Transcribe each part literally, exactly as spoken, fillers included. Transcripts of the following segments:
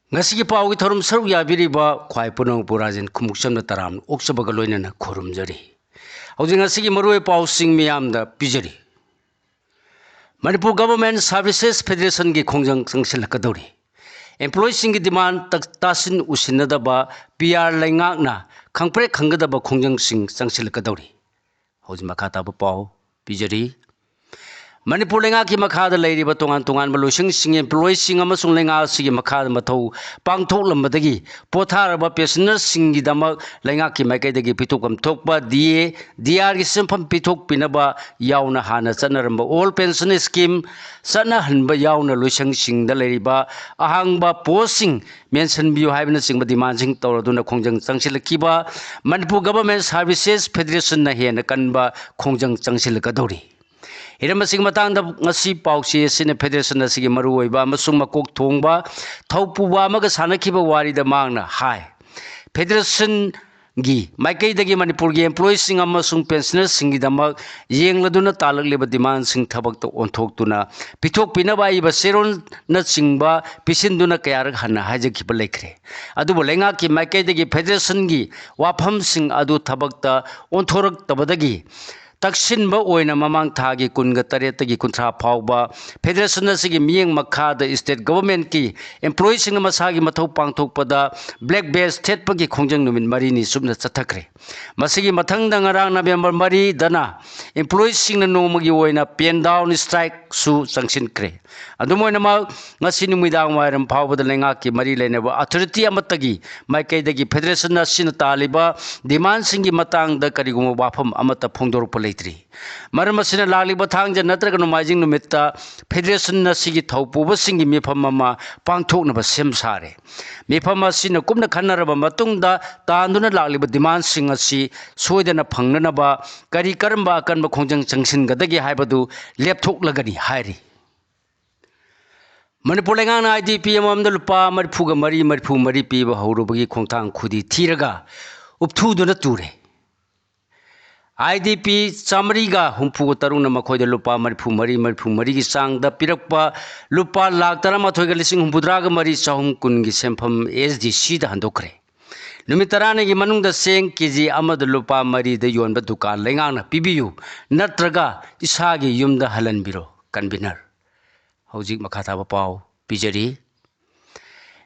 ꯉꯁꯤꯒꯤ ꯄꯥꯎꯒꯤ ꯊꯧꯔꯝ ꯁꯔꯨꯛ ꯌꯥꯕꯤꯔꯤꯕ ꯈ꯭ꯋꯥꯏ ꯄꯨꯝꯅꯃꯛꯄꯨ ꯔꯥꯖꯦꯟ ꯈꯨꯃꯨꯛꯆꯝꯅ ꯇꯔꯥꯝꯅ ꯑꯣꯛꯆꯕꯒ ꯂꯣꯏꯅꯅ ꯈꯨꯔꯨꯝꯖꯔꯤ꯫ ꯍꯧꯖꯤꯛ ꯉꯁꯤꯒꯤ ꯃꯔꯨꯑꯣꯏꯕ ꯄꯥꯎꯁꯤꯡ ꯃꯤꯌꯥꯝꯗ ꯄꯤꯖꯔꯤ꯫ ꯃꯅꯤꯄꯨꯔ ꯒꯚꯔꯟꯃꯦꯟ ꯁꯥꯔꯚꯤꯁꯦꯁ ꯐꯦꯗꯔꯦꯁꯟꯒꯤ ꯈꯣꯡꯖꯪ ꯆꯪꯁꯤꯜꯂꯛꯀꯗꯧꯔꯤ꯫ ꯑꯦꯝꯄ꯭ꯂꯣꯌꯤꯁꯤꯡꯒꯤ ꯗꯤꯃꯥꯟ ꯇꯥ-, ꯇꯥꯁꯤꯟ ꯎꯁꯤꯟꯅꯗꯕ ꯄꯤ ꯑꯥꯔ ꯂꯩꯉꯥꯛꯅ ꯈꯪꯄ꯭ꯔꯦꯛ ꯈꯪꯒꯗꯕ ꯈꯣꯡꯖꯪꯁꯤꯡ ꯆꯪꯁꯤꯜꯂꯛꯀꯗꯧꯔꯤ꯫ ꯍꯧꯖꯤꯛ ꯃꯈꯥ ꯇꯥꯕ ꯄꯥꯎ ꯄꯤꯖꯔꯤ꯫ ꯃꯅꯤꯄꯨꯔ ꯂꯩꯉꯥꯛꯀꯤ ꯃꯈꯥꯗ ꯂꯩꯔꯤꯕ ꯇꯣꯉꯥꯟ ꯇꯣꯉꯥꯟꯕ ꯂꯣꯏꯁꯪꯁꯤꯡ, ꯑꯦꯝꯄ꯭ꯂꯣꯌꯤꯁꯤꯡ ꯑꯃꯁꯨꯡ ꯂꯩꯉꯥꯛ ꯑꯁꯤꯒꯤ ꯃꯈꯥꯗ ꯃꯊꯧ ꯄꯥꯡꯊꯣꯛꯂꯝꯕꯗꯒꯤ ꯄꯣꯊꯥꯔꯕ ꯄꯦꯟꯁꯅꯔꯁꯤꯡꯒꯤꯗꯃꯛ ꯂꯩꯉꯥꯛꯀꯤ ꯃꯥꯏꯀꯩꯗꯒꯤ ꯄꯤꯊꯣꯛꯐꯝ ꯊꯣꯛꯄ ꯗꯤ ꯑꯦ, ꯗꯤ ꯑꯥꯔꯒꯤ ꯁꯦꯟꯐꯝ ꯄꯤꯊꯣꯛꯄꯤꯅꯕ ꯌꯥꯎꯅ ꯍꯥꯟꯅ ꯆꯠꯅꯔꯝꯕ ꯑꯣꯜ ꯄꯦꯟꯁꯟ ꯁ꯭ꯀꯤꯝ ꯆꯠꯅꯍꯟꯕ ꯌꯥꯎꯅ ꯂꯣꯏꯁꯪꯁꯤꯡꯗ ꯂꯩꯔꯤꯕ ꯑꯍꯥꯡꯕ ꯄꯣꯁꯁꯤꯡ ꯃꯦꯟꯁꯤꯟꯕꯤꯌꯨ ꯍꯥꯏꯕꯅꯆꯤꯡꯕ ꯗꯤꯃꯥꯟꯁꯤꯡ ꯇꯧꯔꯗꯨꯅ ꯈꯣꯡꯖꯪ ꯆꯪꯁꯤꯜꯂꯛꯈꯤꯕ ꯃꯅꯤꯄꯨꯔ ꯒꯚꯔꯟꯃꯦꯟ ꯁꯥꯔꯚꯤꯁꯦꯁ ꯐꯦꯗꯔꯦꯁꯟꯅ ꯍꯦꯟꯅ ꯀꯟꯕ ꯈꯣꯡꯖꯪ ꯆꯪꯁꯤꯜꯂꯛꯀꯗꯧꯔꯤ꯫ ꯍꯤꯔꯝ ꯑꯁꯤꯒꯤ ꯃꯇꯥꯡꯗ ꯉꯁꯤ ꯄꯥꯎꯆꯦ ꯑꯁꯤꯅ ꯐꯦꯗꯔꯦꯁꯟ ꯑꯁꯤꯒꯤ ꯃꯔꯨꯑꯣꯏꯕ ꯑꯃꯁꯨꯡ ꯃꯀꯣꯛ ꯊꯣꯡꯕ ꯊꯧꯄꯨꯕ ꯑꯃꯒ ꯁꯥꯟꯅꯈꯤꯕ ꯋꯥꯔꯤꯗ ꯃꯍꯥꯛꯅ ꯍꯥꯏ, ꯐꯦꯗꯔꯦꯁꯟꯒꯤ ꯃꯥꯏꯀꯩꯗꯒꯤ ꯃꯅꯤꯄꯨꯔꯒꯤ ꯑꯦꯝꯄ꯭ꯂꯣꯌꯤꯁꯤꯡ ꯑꯃꯁꯨꯡ ꯄꯦꯟꯁꯅꯔꯁꯤꯡꯒꯤꯗꯃꯛ ꯌꯦꯡꯂꯗꯨꯅ ꯇꯥꯜꯂꯛꯂꯤꯕ ꯗꯤꯃꯥꯟꯁꯤꯡ ꯊꯕꯛꯇ ꯑꯣꯟꯊꯣꯛꯇꯨꯅ ꯄꯤꯊꯣꯛꯄꯤꯅꯕ ꯑꯏꯕ ꯆꯦꯔꯣꯜꯅꯆꯤꯡꯕ ꯄꯤꯁꯤꯟꯗꯨꯅ ꯀꯌꯥꯔꯛ ꯍꯟꯅ ꯍꯥꯏꯖꯈꯤꯕ ꯂꯩꯈ꯭ꯔꯦ꯫ ꯑꯗꯨꯕꯨ ꯂꯩꯉꯥꯛꯀꯤ ꯃꯥꯏꯀꯩꯗꯒꯤ ꯐꯦꯗꯔꯦꯁꯟꯒꯤ ꯋꯥꯐꯝꯁꯤꯡ ꯑꯗꯨ ꯊꯕꯛꯇ ꯑꯣꯟꯊꯣꯔꯛꯇꯕꯗꯒꯤ ꯇꯛꯁꯤꯟꯕ ꯑꯣꯏꯅ ꯃꯃꯥꯡ ꯊꯥꯒꯤ ꯀꯨꯟꯒ ꯇꯔꯦꯠꯇꯒꯤ ꯀꯨꯟꯊ꯭ꯔꯥ ꯐꯥꯎꯕ ꯐꯦꯗꯔꯦꯁꯟ ꯑꯁꯤꯒꯤ ꯃꯤꯠꯌꯦꯡ ꯃꯈꯥꯗ ꯁ꯭ꯇꯦꯠ ꯒꯚꯔꯟꯃꯦꯟꯠꯀꯤ ꯑꯦꯝꯄ꯭ꯂꯣꯌꯤꯁꯤꯡꯅ ꯃꯁꯥꯒꯤ ꯃꯊꯧ ꯄꯥꯡꯊꯣꯛꯄꯗ ꯕ꯭ꯂꯦꯛ ꯕꯦꯖ ꯊꯦꯠꯄꯒꯤ ꯈꯣꯡꯖꯪ ꯅꯨꯃꯤꯠ ꯃꯔꯤꯅꯤ ꯆꯨꯞꯅ ꯆꯠꯊꯈ꯭ꯔꯦ꯫ ꯃꯁꯤꯒꯤ ꯃꯊꯪꯗ ꯉꯔꯥꯡ ꯅꯕꯦꯝꯕꯔ ꯃꯔꯤꯗꯅ ꯑꯦꯝꯄ꯭ꯂꯣꯌꯤꯁꯤꯡꯅ ꯅꯣꯡꯃꯒꯤ ꯑꯣꯏꯅ ꯄꯦꯟ ꯗꯥꯎꯟ ꯁ꯭ꯇ꯭ꯔꯥꯏꯛꯁꯨ ꯆꯪꯁꯤꯟꯈ꯭ꯔꯦ꯫ ꯑꯗꯨꯝ ꯑꯣꯏꯅꯃꯛ, ꯉꯁꯤ ꯅꯨꯃꯤꯗꯥꯡ ꯋꯥꯏꯔꯝ ꯐꯥꯎꯕꯗ ꯂꯩꯉꯥꯛꯀꯤ ꯃꯔꯤ ꯂꯩꯅꯕ ꯑꯣꯊꯣꯔꯤꯇꯤ ꯑꯃꯠꯇꯒꯤ ꯃꯥꯏꯀꯩꯗꯒꯤ ꯐꯦꯗꯔꯦꯁꯟ ꯑꯁꯤꯅ ꯇꯥꯜꯂꯤꯕ ꯗꯤꯃꯥꯟꯁꯤꯡꯒꯤ ꯃꯇꯥꯡꯗ ꯀꯔꯤꯒꯨꯝꯕ ꯋꯥꯐꯝ ꯑꯃꯠꯇ ꯐꯣꯡꯗꯣꯔꯛꯄ ꯂꯩꯇ꯭ꯔꯤ꯫ ꯃꯔꯝ ꯑꯁꯤꯅ, ꯂꯥꯛꯂꯤꯕ ꯊꯥꯡꯖ ꯅꯠꯇ꯭ꯔꯒ ꯅꯣꯡꯃꯥꯏꯖꯤꯡ ꯅꯨꯃꯤꯠꯇ ꯐꯦꯗꯔꯦꯁꯟ ꯑꯁꯤꯒꯤ ꯊꯧꯄꯨꯕꯁꯤꯡꯒꯤ ꯃꯤꯐꯝ ꯑꯃ ꯄꯥꯡꯊꯣꯛꯅꯕ ꯁꯦꯝ ꯁꯥꯔꯦ꯫ ꯃꯤꯐꯝ ꯑꯁꯤꯅ ꯀꯨꯞꯅ ꯈꯟꯅꯔꯕ ꯃꯇꯨꯡꯗ, ꯇꯥꯟꯗꯨꯅ ꯂꯥꯛꯂꯤꯕ ꯗꯤꯃꯥꯟꯁꯤꯡ ꯑꯁꯤ ꯁꯣꯏꯗꯅ ꯐꯪꯅꯅꯕ ꯀꯔꯤ ꯀꯔꯝꯕ ꯑꯀꯟꯕ ꯈꯣꯡꯖꯪ ꯆꯪꯁꯤꯟꯒꯗꯒꯦ ꯍꯥꯏꯕꯗꯨ ꯂꯦꯞꯊꯣꯛꯂꯒꯅꯤ ꯍꯥꯏꯔꯤ꯫ ꯃꯅꯤꯄꯨꯔ ꯂꯩꯉꯥꯛꯅ ꯑꯥꯏ ꯗꯤ ꯄꯤ ꯑꯃꯃꯝꯗ ꯂꯨꯄꯥ ꯃꯔꯤꯐꯨꯒ ꯃꯔꯤ, ꯃꯔꯤꯐꯨ ꯃꯔꯤ ꯄꯤꯕ ꯍꯧꯔꯨꯕꯒꯤ ꯈꯣꯡꯊꯥꯡ ꯈꯨꯗꯤ ꯊꯤꯔꯒ ꯎꯞꯊꯨꯗꯨꯅ ꯇꯨꯔꯦ꯫ IDP ꯆꯥꯃꯔꯤꯒ ꯍꯨꯝꯐꯨꯒ ꯇꯔꯨꯛꯅ ꯃꯈꯣꯏꯗ ꯂꯨꯄꯥ ꯃꯔꯤꯐꯨ ꯃꯔꯤ, ꯃꯔꯤꯐꯨ ꯃꯔꯤꯒꯤ ꯆꯥꯡꯗ ꯄꯤꯔꯛꯄ ꯂꯨꯄꯥ ꯂꯥꯈ ꯇꯔꯥꯃꯥꯊꯣꯏꯒ ꯂꯤꯁꯤꯡ ꯍꯨꯝꯐꯨꯇꯔꯥꯒ ꯃꯔꯤ ꯆꯍꯨꯝ ꯀꯨꯟꯒꯤ ꯁꯦꯟꯐꯝ SDCꯗ ꯍꯟꯗꯣꯛꯈ꯭ꯔꯦ꯫ ꯅꯨꯃꯤꯠ ꯇꯔꯥꯅꯤꯒꯤ ꯃꯅꯨꯡꯗ ꯆꯦꯡ KG ꯑꯃꯗ ꯂꯨꯄꯥ ꯃꯔꯤꯗ ꯌꯣꯟꯕ ꯗꯨꯀꯥꯟ ꯂꯩꯉꯥꯛꯅ ꯄꯤꯕꯤꯌꯨ, ꯅꯠꯇ꯭ꯔꯒ ꯏꯁꯥꯒꯤ ꯌꯨꯝꯗ ꯍꯜꯍꯟꯕꯤꯔꯣ꯫ Convener꯫ ꯍꯧꯖꯤꯛ ꯃꯈꯥ ꯇꯥꯕ ꯄꯥꯎ ꯄꯤꯖꯔꯤ꯫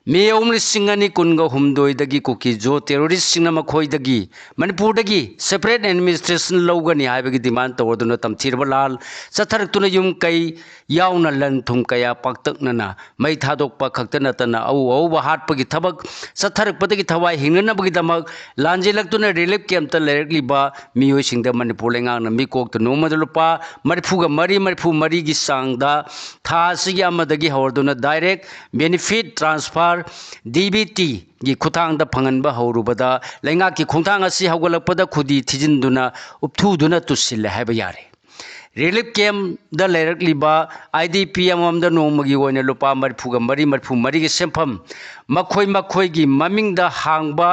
ꯃꯦ ꯑꯍꯨꯝ, ꯂꯤꯁꯤꯡ ꯑꯅꯤ ꯀꯨꯟꯒ ꯍꯨꯝꯗꯣꯏꯗꯒꯤ ꯀꯨꯀꯤ ꯖꯣ terroristꯁꯤꯡꯅ ꯃꯈꯣꯏꯗꯒꯤ, ꯃꯅꯤꯄꯨꯔꯗꯒꯤ separate administration ꯂꯧꯒꯅꯤ ꯍꯥꯏꯕꯒꯤ demand ꯇꯧꯔꯗꯨꯅ ꯇꯝꯊꯤꯔꯕ ꯂꯥꯜ ꯆꯠꯊꯔꯛꯇꯨꯅ ꯌꯨꯝ ꯀꯩ ꯌꯥꯎꯅ ꯂꯟ ꯊꯨꯝ ꯀꯌꯥ ꯄꯥꯛꯇꯛꯅꯅ ꯃꯩ ꯊꯥꯗꯣꯛꯄ ꯈꯛꯇ ꯅꯠꯇꯅ ꯑꯎ ꯑꯎꯕ ꯍꯥꯠꯄꯒꯤ ꯊꯕꯛ ꯆꯠꯊꯔꯛꯄꯗꯒꯤ ꯊꯋꯥꯏ ꯍꯤꯡꯅꯅꯕꯒꯤꯗꯃꯛ ꯂꯥꯟꯖꯦꯜꯂꯛꯇꯨꯅ relief campꯇ ꯂꯩꯔꯛꯂꯤꯕ ꯃꯤꯑꯣꯏꯁꯤꯡꯗ ꯃꯅꯤꯄꯨꯔ ꯂꯩꯉꯥꯛꯅ ꯃꯤꯀꯣꯛꯇ ꯅꯣꯡꯃꯗ ꯂꯨꯄꯥ ꯃꯔꯤꯐꯨꯒ ꯃꯔꯤ, ꯃꯔꯤꯐꯨ ꯃꯔꯤꯒꯤ ꯆꯥꯡꯗ ꯊꯥ ꯑꯁꯤꯒꯤ ꯑꯃꯗꯒꯤ ꯍꯧꯔꯗꯨꯅ direct benefit transfer, DBTꯒꯤ ꯈꯨꯠꯊꯥꯡꯗ ꯐꯪꯍꯟꯕ ꯍꯧꯔꯨꯕꯗ ꯂꯩꯉꯥꯛꯀꯤ ꯈꯣꯡꯊꯥꯡ ꯑꯁꯤ ꯍꯧꯒꯠꯂꯛꯄꯗ ꯈꯨꯗꯤ ꯊꯤꯖꯤꯟꯗꯨꯅ ꯎꯞꯊꯨꯗꯨꯅ ꯇꯨꯁꯤꯜꯂꯦ ꯍꯥꯏꯕ ꯌꯥꯔꯦ꯫ Relief campꯗ ꯂꯩꯔꯛꯂꯤꯕ IDP ꯑꯃꯃꯝꯗ ꯅꯣꯡꯃꯒꯤ ꯑꯣꯏꯅ ꯂꯨꯄꯥ ꯃꯔꯤꯐꯨꯒ ꯃꯔꯤ, ꯃꯔꯤꯐꯨ ꯃꯔꯤꯒꯤ ꯁꯦꯟꯐꯝ ꯃꯈꯣꯏ ꯃꯈꯣꯏꯒꯤ ꯃꯃꯤꯡꯗ ꯍꯥꯡꯕ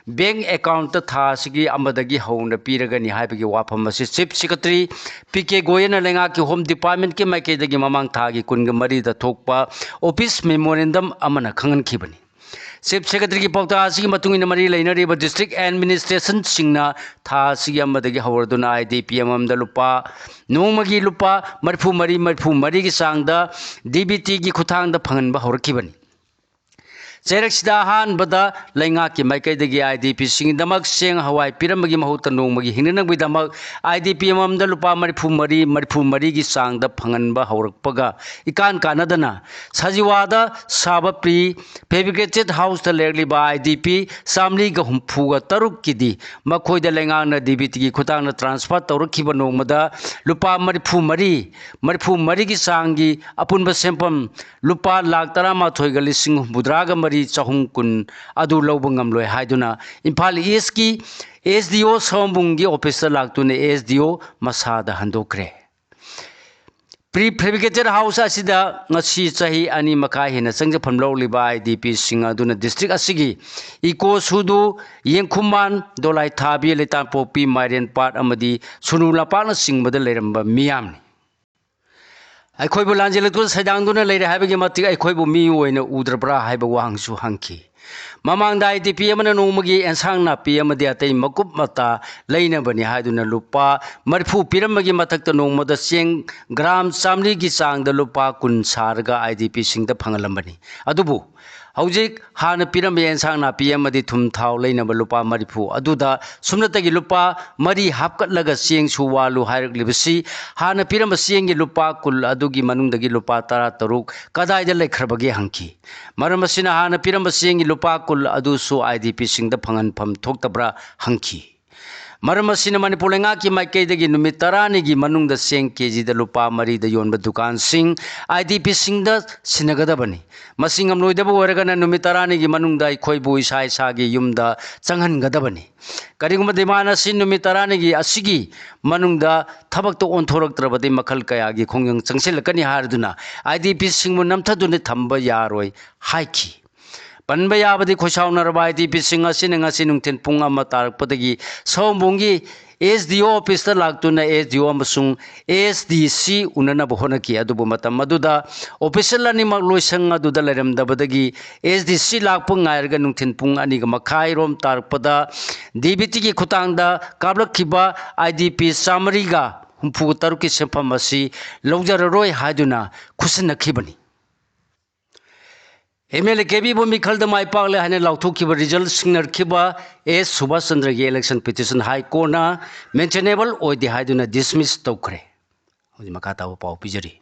bank accountꯇ ꯊꯥ ꯑꯁꯤꯒꯤ ꯑꯃꯗꯒꯤ ꯍꯧꯅ ꯄꯤꯔꯒꯅꯤ ꯍꯥꯏꯕꯒꯤ ꯋꯥꯐꯝ ꯑꯁꯤ Chief Secretary P K ꯒꯣꯌꯦꯜꯅ ꯂꯩꯉꯥꯛꯀꯤ Home Departmentꯀꯤ ꯃꯥꯏꯀꯩꯗꯒꯤ ꯃꯃꯥꯡ ꯊꯥꯒꯤ ꯀꯨꯟꯒ ꯃꯔꯤꯗ ꯊꯣꯛꯄ office memorandum ꯑꯃꯅ ꯈꯪꯍꯟꯈꯤꯕꯅꯤ꯫ Chief Secretaryꯒꯤ ꯄꯥꯎꯇꯥꯛ ꯑꯁꯤꯒꯤ ꯃꯇꯨꯡ ꯏꯟꯅ ꯃꯔꯤ ꯂꯩꯅꯔꯤꯕ district administrationꯁꯤꯡꯅ ꯊꯥ ꯑꯁꯤꯒꯤ ꯑꯃꯗꯒꯤ ꯍꯧꯔꯗꯨꯅ IDP ꯑꯃꯃꯝꯗ ꯂꯨꯄꯥ, ꯅꯣꯡꯃꯒꯤ ꯂꯨꯄꯥ ꯃꯔꯤꯐꯨ ꯃꯔꯤ, ꯃꯔꯤꯐꯨ ꯃꯔꯤꯒꯤ ꯆꯥꯡꯗ DBTꯒꯤ ꯈꯨꯠꯊꯥꯡꯗ ꯐꯪꯍꯟꯕ ꯍꯧꯔꯛꯈꯤꯕꯅꯤ꯫ ꯆꯩꯔꯛꯁꯤꯗ ꯑꯍꯥꯟꯕꯗ ꯂꯩꯉꯥꯛꯀꯤ ꯃꯥꯏꯀꯩꯗꯒꯤ IDPꯁꯤꯡꯒꯤꯗꯃꯛ ꯆꯦꯡ ꯍꯋꯥꯏ ꯄꯤꯔꯝꯕꯒꯤ ꯃꯍꯨꯠꯇ ꯅꯣꯡꯃꯒꯤ ꯍꯤꯡꯅꯅꯕꯒꯤꯗꯃꯛ IDP ꯑꯃꯃꯝꯗ ꯂꯨꯄꯥ ꯃꯔꯤꯐꯨ ꯃꯔꯤ, ꯃꯔꯤꯐꯨ ꯃꯔꯤꯒꯤ ꯆꯥꯡꯗ ꯐꯪꯍꯟꯕ ꯍꯧꯔꯛꯄꯒ ꯏꯀꯥꯟ ꯀꯥꯟꯅꯗꯅ ꯁꯖꯤꯋꯥꯗ ꯁꯥꯕ pre fabricated houseꯇ ꯂꯩꯔꯛꯂꯤꯕ IDP ꯆꯥꯃꯔꯤꯒ ꯍꯨꯝꯐꯨꯒ ꯇꯔꯨꯛꯀꯤꯗꯤ ꯃꯈꯣꯏꯗ ꯂꯩꯉꯥꯛꯅ DBTꯒꯤ ꯈꯨꯠꯊꯥꯡꯗ transfer ꯇꯧꯔꯛꯈꯤꯕ ꯅꯣꯡꯃꯗ ꯂꯨꯄꯥ ꯃꯔꯤꯐꯨ ꯃꯔꯤ, ꯃꯔꯤꯐꯨ ꯃꯔꯤꯒꯤ ꯆꯥꯡꯒꯤ ꯑꯄꯨꯟꯕ ꯁꯦꯟꯐꯝ ꯂꯨꯄꯥ ꯂꯥꯈ ꯇꯔꯥꯃꯥꯊꯣꯏꯒ ꯂꯤꯁꯤꯡ ꯍꯨꯝꯐꯨꯇꯔꯥꯒ ꯃꯔꯤ ꯆꯍꯨꯝ ꯀꯨꯟ ꯑꯗꯨ ꯂꯧꯕ ꯉꯝꯂꯣꯏ ꯍꯥꯏꯗꯨꯅ ꯏꯝꯐꯥꯜ Eastꯀꯤ SDO ꯁꯑꯣꯝꯕꯨꯡꯒꯤ officeꯇ ꯂꯥꯛꯇꯨꯅ SDO ꯃꯁꯥꯗ ꯍꯟꯗꯣꯛꯈ꯭ꯔꯦ꯫ Prefabricated house ꯑꯁꯤꯗ ꯉꯁꯤ ꯆꯍꯤ ꯑꯅꯤ ꯃꯈꯥꯏ ꯍꯦꯟꯅ ꯆꯪꯖꯐꯝ ꯂꯧꯔꯤꯕ IDPꯁꯤꯡ ꯑꯗꯨꯅ district ꯑꯁꯤꯒꯤ ꯏꯀꯣ ꯁꯨꯗꯨ, ꯌꯦꯡꯈꯨꯃꯥꯟ, ꯗꯣꯂꯥꯏꯊꯥꯕꯤ, ꯂꯩꯇꯥꯝꯄꯣꯛꯄꯤ, ꯃꯥꯏꯔꯦꯟ ꯄꯥꯠ ꯑꯃꯗꯤ ꯁꯨꯅꯨ ꯂꯝꯄꯥꯛꯅꯆꯤꯡꯕꯗ ꯂꯩꯔꯝꯕ ꯃꯤꯌꯥꯝꯅꯤ꯫ ꯑꯩꯈꯣꯏꯕꯨ ꯂꯥꯟꯖꯦꯜꯂꯛꯇꯨꯅ ꯁꯩꯗꯥꯡꯗꯨꯅ ꯂꯩꯔꯦ ꯍꯥꯏꯕꯒꯤ ꯃꯇꯤꯛ ꯑꯩꯈꯣꯏꯕꯨ ꯃꯤ ꯑꯣꯏꯅ ꯎꯗ꯭ꯔꯕ꯭ꯔꯥ ꯍꯥꯏꯕ ꯋꯥꯍꯪꯁꯨ ꯍꯪꯈꯤ꯫ ꯃꯃꯥꯡꯗ IDP ꯑꯃꯅ ꯅꯣꯡꯃꯒꯤ ꯑꯦꯟꯁꯥꯡ ꯅꯥꯄꯤ ꯑꯃꯗꯤ ꯑꯇꯩ ꯃꯀꯨꯞ ꯃꯇꯥ ꯂꯩꯅꯕꯅꯤ ꯍꯥꯏꯗꯨꯅ ꯂꯨꯄꯥ ꯃꯔꯤꯐꯨ ꯄꯤꯔꯝꯕꯒꯤ ꯃꯊꯛꯇ ꯅꯣꯡꯃꯗ ꯆꯦꯡ ꯒ꯭ꯔꯥꯝ ꯆꯥꯃꯔꯤꯒꯤ ꯆꯥꯡꯗ ꯂꯨꯄꯥ ꯀꯨꯟ ꯁꯥꯔꯒ IDPꯁꯤꯡꯗ ꯐꯪꯍꯜꯂꯝꯕꯅꯤ꯫ ꯑꯗꯨꯕꯨ ꯍꯧꯖꯤꯛ ꯍꯥꯟꯅ ꯄꯤꯔꯝꯕ ꯑꯦꯟꯁꯥꯡ ꯅꯥꯄꯤ ꯑꯃꯗꯤ ꯊꯨꯝ ꯊꯥꯎ ꯂꯩꯅꯕ ꯂꯨꯄꯥ ꯃꯔꯤꯐꯨ ꯑꯗꯨꯗ ꯁꯨꯞꯅꯇꯒꯤ ꯂꯨꯄꯥ ꯃꯔꯤ ꯍꯥꯞꯀꯠꯂꯒ ꯆꯦꯡꯁꯨ ꯋꯥꯜꯂꯨ ꯍꯥꯏꯔꯛꯂꯤꯕꯁꯤ ꯍꯥꯟꯅ ꯄꯤꯔꯝꯕ ꯆꯦꯡꯒꯤ ꯂꯨꯄꯥ ꯀꯨꯟ ꯑꯗꯨꯒꯤ ꯃꯅꯨꯡꯗꯒꯤ ꯂꯨꯄꯥ ꯇꯔꯥꯇꯔꯨꯛ ꯀꯗꯥꯏꯗ ꯂꯩꯈ꯭ꯔꯕꯒꯦ ꯍꯪꯈꯤ꯫ ꯃꯔꯝ ꯑꯁꯤꯅ ꯍꯥꯟꯅ ꯄꯤꯔꯝꯕ ꯆꯦꯡꯒꯤ ꯂꯨꯄꯥ ꯀꯨꯟ ꯑꯗꯨꯁꯨ IDPꯁꯤꯡꯗ ꯐꯪꯍꯟꯐꯝ ꯊꯣꯛꯇꯕ꯭ꯔꯥ ꯍꯪꯈꯤ꯫ ꯃꯔꯝ ꯑꯁꯤꯅ ꯃꯅꯤꯄꯨꯔ ꯂꯩꯉꯥꯛꯀꯤ ꯃꯥꯏꯀꯩꯗꯒꯤ ꯅꯨꯃꯤꯠ ꯇꯔꯥꯅꯤꯒꯤ ꯃꯅꯨꯡꯗ ꯆꯦꯡ KGꯗ ꯂꯨꯄꯥ ꯃꯔꯤꯗ ꯌꯣꯟꯕ ꯗꯨꯀꯥꯟꯁꯤꯡ IDPꯁꯤꯡꯗ ꯁꯤꯟꯅꯒꯗꯕꯅꯤ꯫ ꯃꯁꯤ ꯉꯝꯂꯣꯏꯗꯕ ꯑꯣꯏꯔꯒꯅ ꯅꯨꯃꯤꯠ ꯇꯔꯥꯅꯤꯒꯤ ꯃꯅꯨꯡꯗ ꯑꯩꯈꯣꯏꯕꯨ ꯏꯁꯥ ꯏꯁꯥꯒꯤ ꯌꯨꯝꯗ ꯆꯪꯍꯟꯒꯗꯕꯅꯤ꯫ ꯀꯔꯤꯒꯨꯝꯕ demand ꯑꯁꯤ ꯅꯨꯃꯤꯠ ꯇꯔꯥꯅꯤꯒꯤ ꯑꯁꯤꯒꯤ ꯃꯅꯨꯡꯗ ꯊꯕꯛꯇ ꯑꯣꯟꯊꯣꯔꯛꯇ꯭ꯔꯕꯗꯤ ꯃꯈꯜ ꯀꯌꯥꯒꯤ ꯈꯣꯡꯖꯪ ꯆꯪꯁꯤꯜꯂꯛꯀꯅꯤ ꯍꯥꯏꯔꯗꯨꯅ IDPꯁꯤꯡꯕꯨ ꯅꯝꯊꯗꯨꯅ ꯊꯝꯕ ꯌꯥꯔꯣꯏ ꯍꯥꯏꯈꯤ꯫ ꯄꯟꯕ ꯌꯥꯕꯗꯤ ꯈꯣꯏꯁꯥꯎꯅꯔꯕ IDPꯁꯤꯡ ꯑꯁꯤꯅ ꯉꯁꯤ ꯅꯨꯡꯊꯤꯜ ꯄꯨꯡ ꯑꯃ ꯇꯥꯔꯛꯄꯗꯒꯤ ꯁꯑꯣꯝꯕꯨꯡꯒꯤ SDO officeꯇ ꯂꯥꯛꯇꯨꯅ SDO ꯑꯃꯁꯨꯡ ASDC ꯎꯅꯅꯕ ꯍꯣꯠꯅꯈꯤ꯫ ꯑꯗꯨꯕꯨ ꯃꯇꯝ ꯑꯗꯨꯗ official ꯑꯅꯤꯃꯛ ꯂꯣꯏꯁꯪ ꯑꯗꯨꯗ ꯂꯩꯔꯝꯗꯕꯗꯒꯤ ASDC ꯂꯥꯛꯄ ꯉꯥꯏꯔꯒ ꯅꯨꯡꯊꯤꯜ ꯄꯨꯡ ꯑꯅꯤꯒ ꯃꯈꯥꯏ ꯔꯣꯝ ꯇꯥꯔꯛꯄꯗ DBTꯒꯤ ꯈꯨꯠꯊꯥꯡꯗ ꯀꯥꯞꯂꯛꯈꯤꯕ IDP ꯆꯥꯃꯔꯤꯒ ꯍꯨꯝꯐꯨ ꯇꯔꯨꯛꯀꯤ ꯁꯦꯟꯐꯝ ꯑꯁꯤ ꯂꯧꯖꯔꯔꯣꯏ ꯍꯥꯏꯗꯨꯅ ꯈꯨꯠꯁꯤꯟꯅꯈꯤꯕꯅꯤ꯫ MLA KB ꯕꯣꯝꯃꯤꯈꯜꯗ ꯃꯥꯏ ꯄꯥꯛꯂꯦ ꯍꯥꯏꯅ ꯂꯥꯎꯊꯣꯛꯈꯤꯕ result ꯁꯤꯡꯅꯔꯛꯈꯤꯕ S Subhas ꯆꯟꯗ꯭ꯔꯒꯤ election petition High Courtꯅ maintainable ꯑꯣꯏꯗꯦ ꯍꯥꯏꯗꯨꯅ dismiss ꯇꯧꯈ꯭ꯔꯦ꯫ ꯍꯧꯖꯤꯛ ꯃꯈꯥ ꯇꯥꯕ ꯄꯥꯎ ꯄꯤꯖꯔꯤ꯫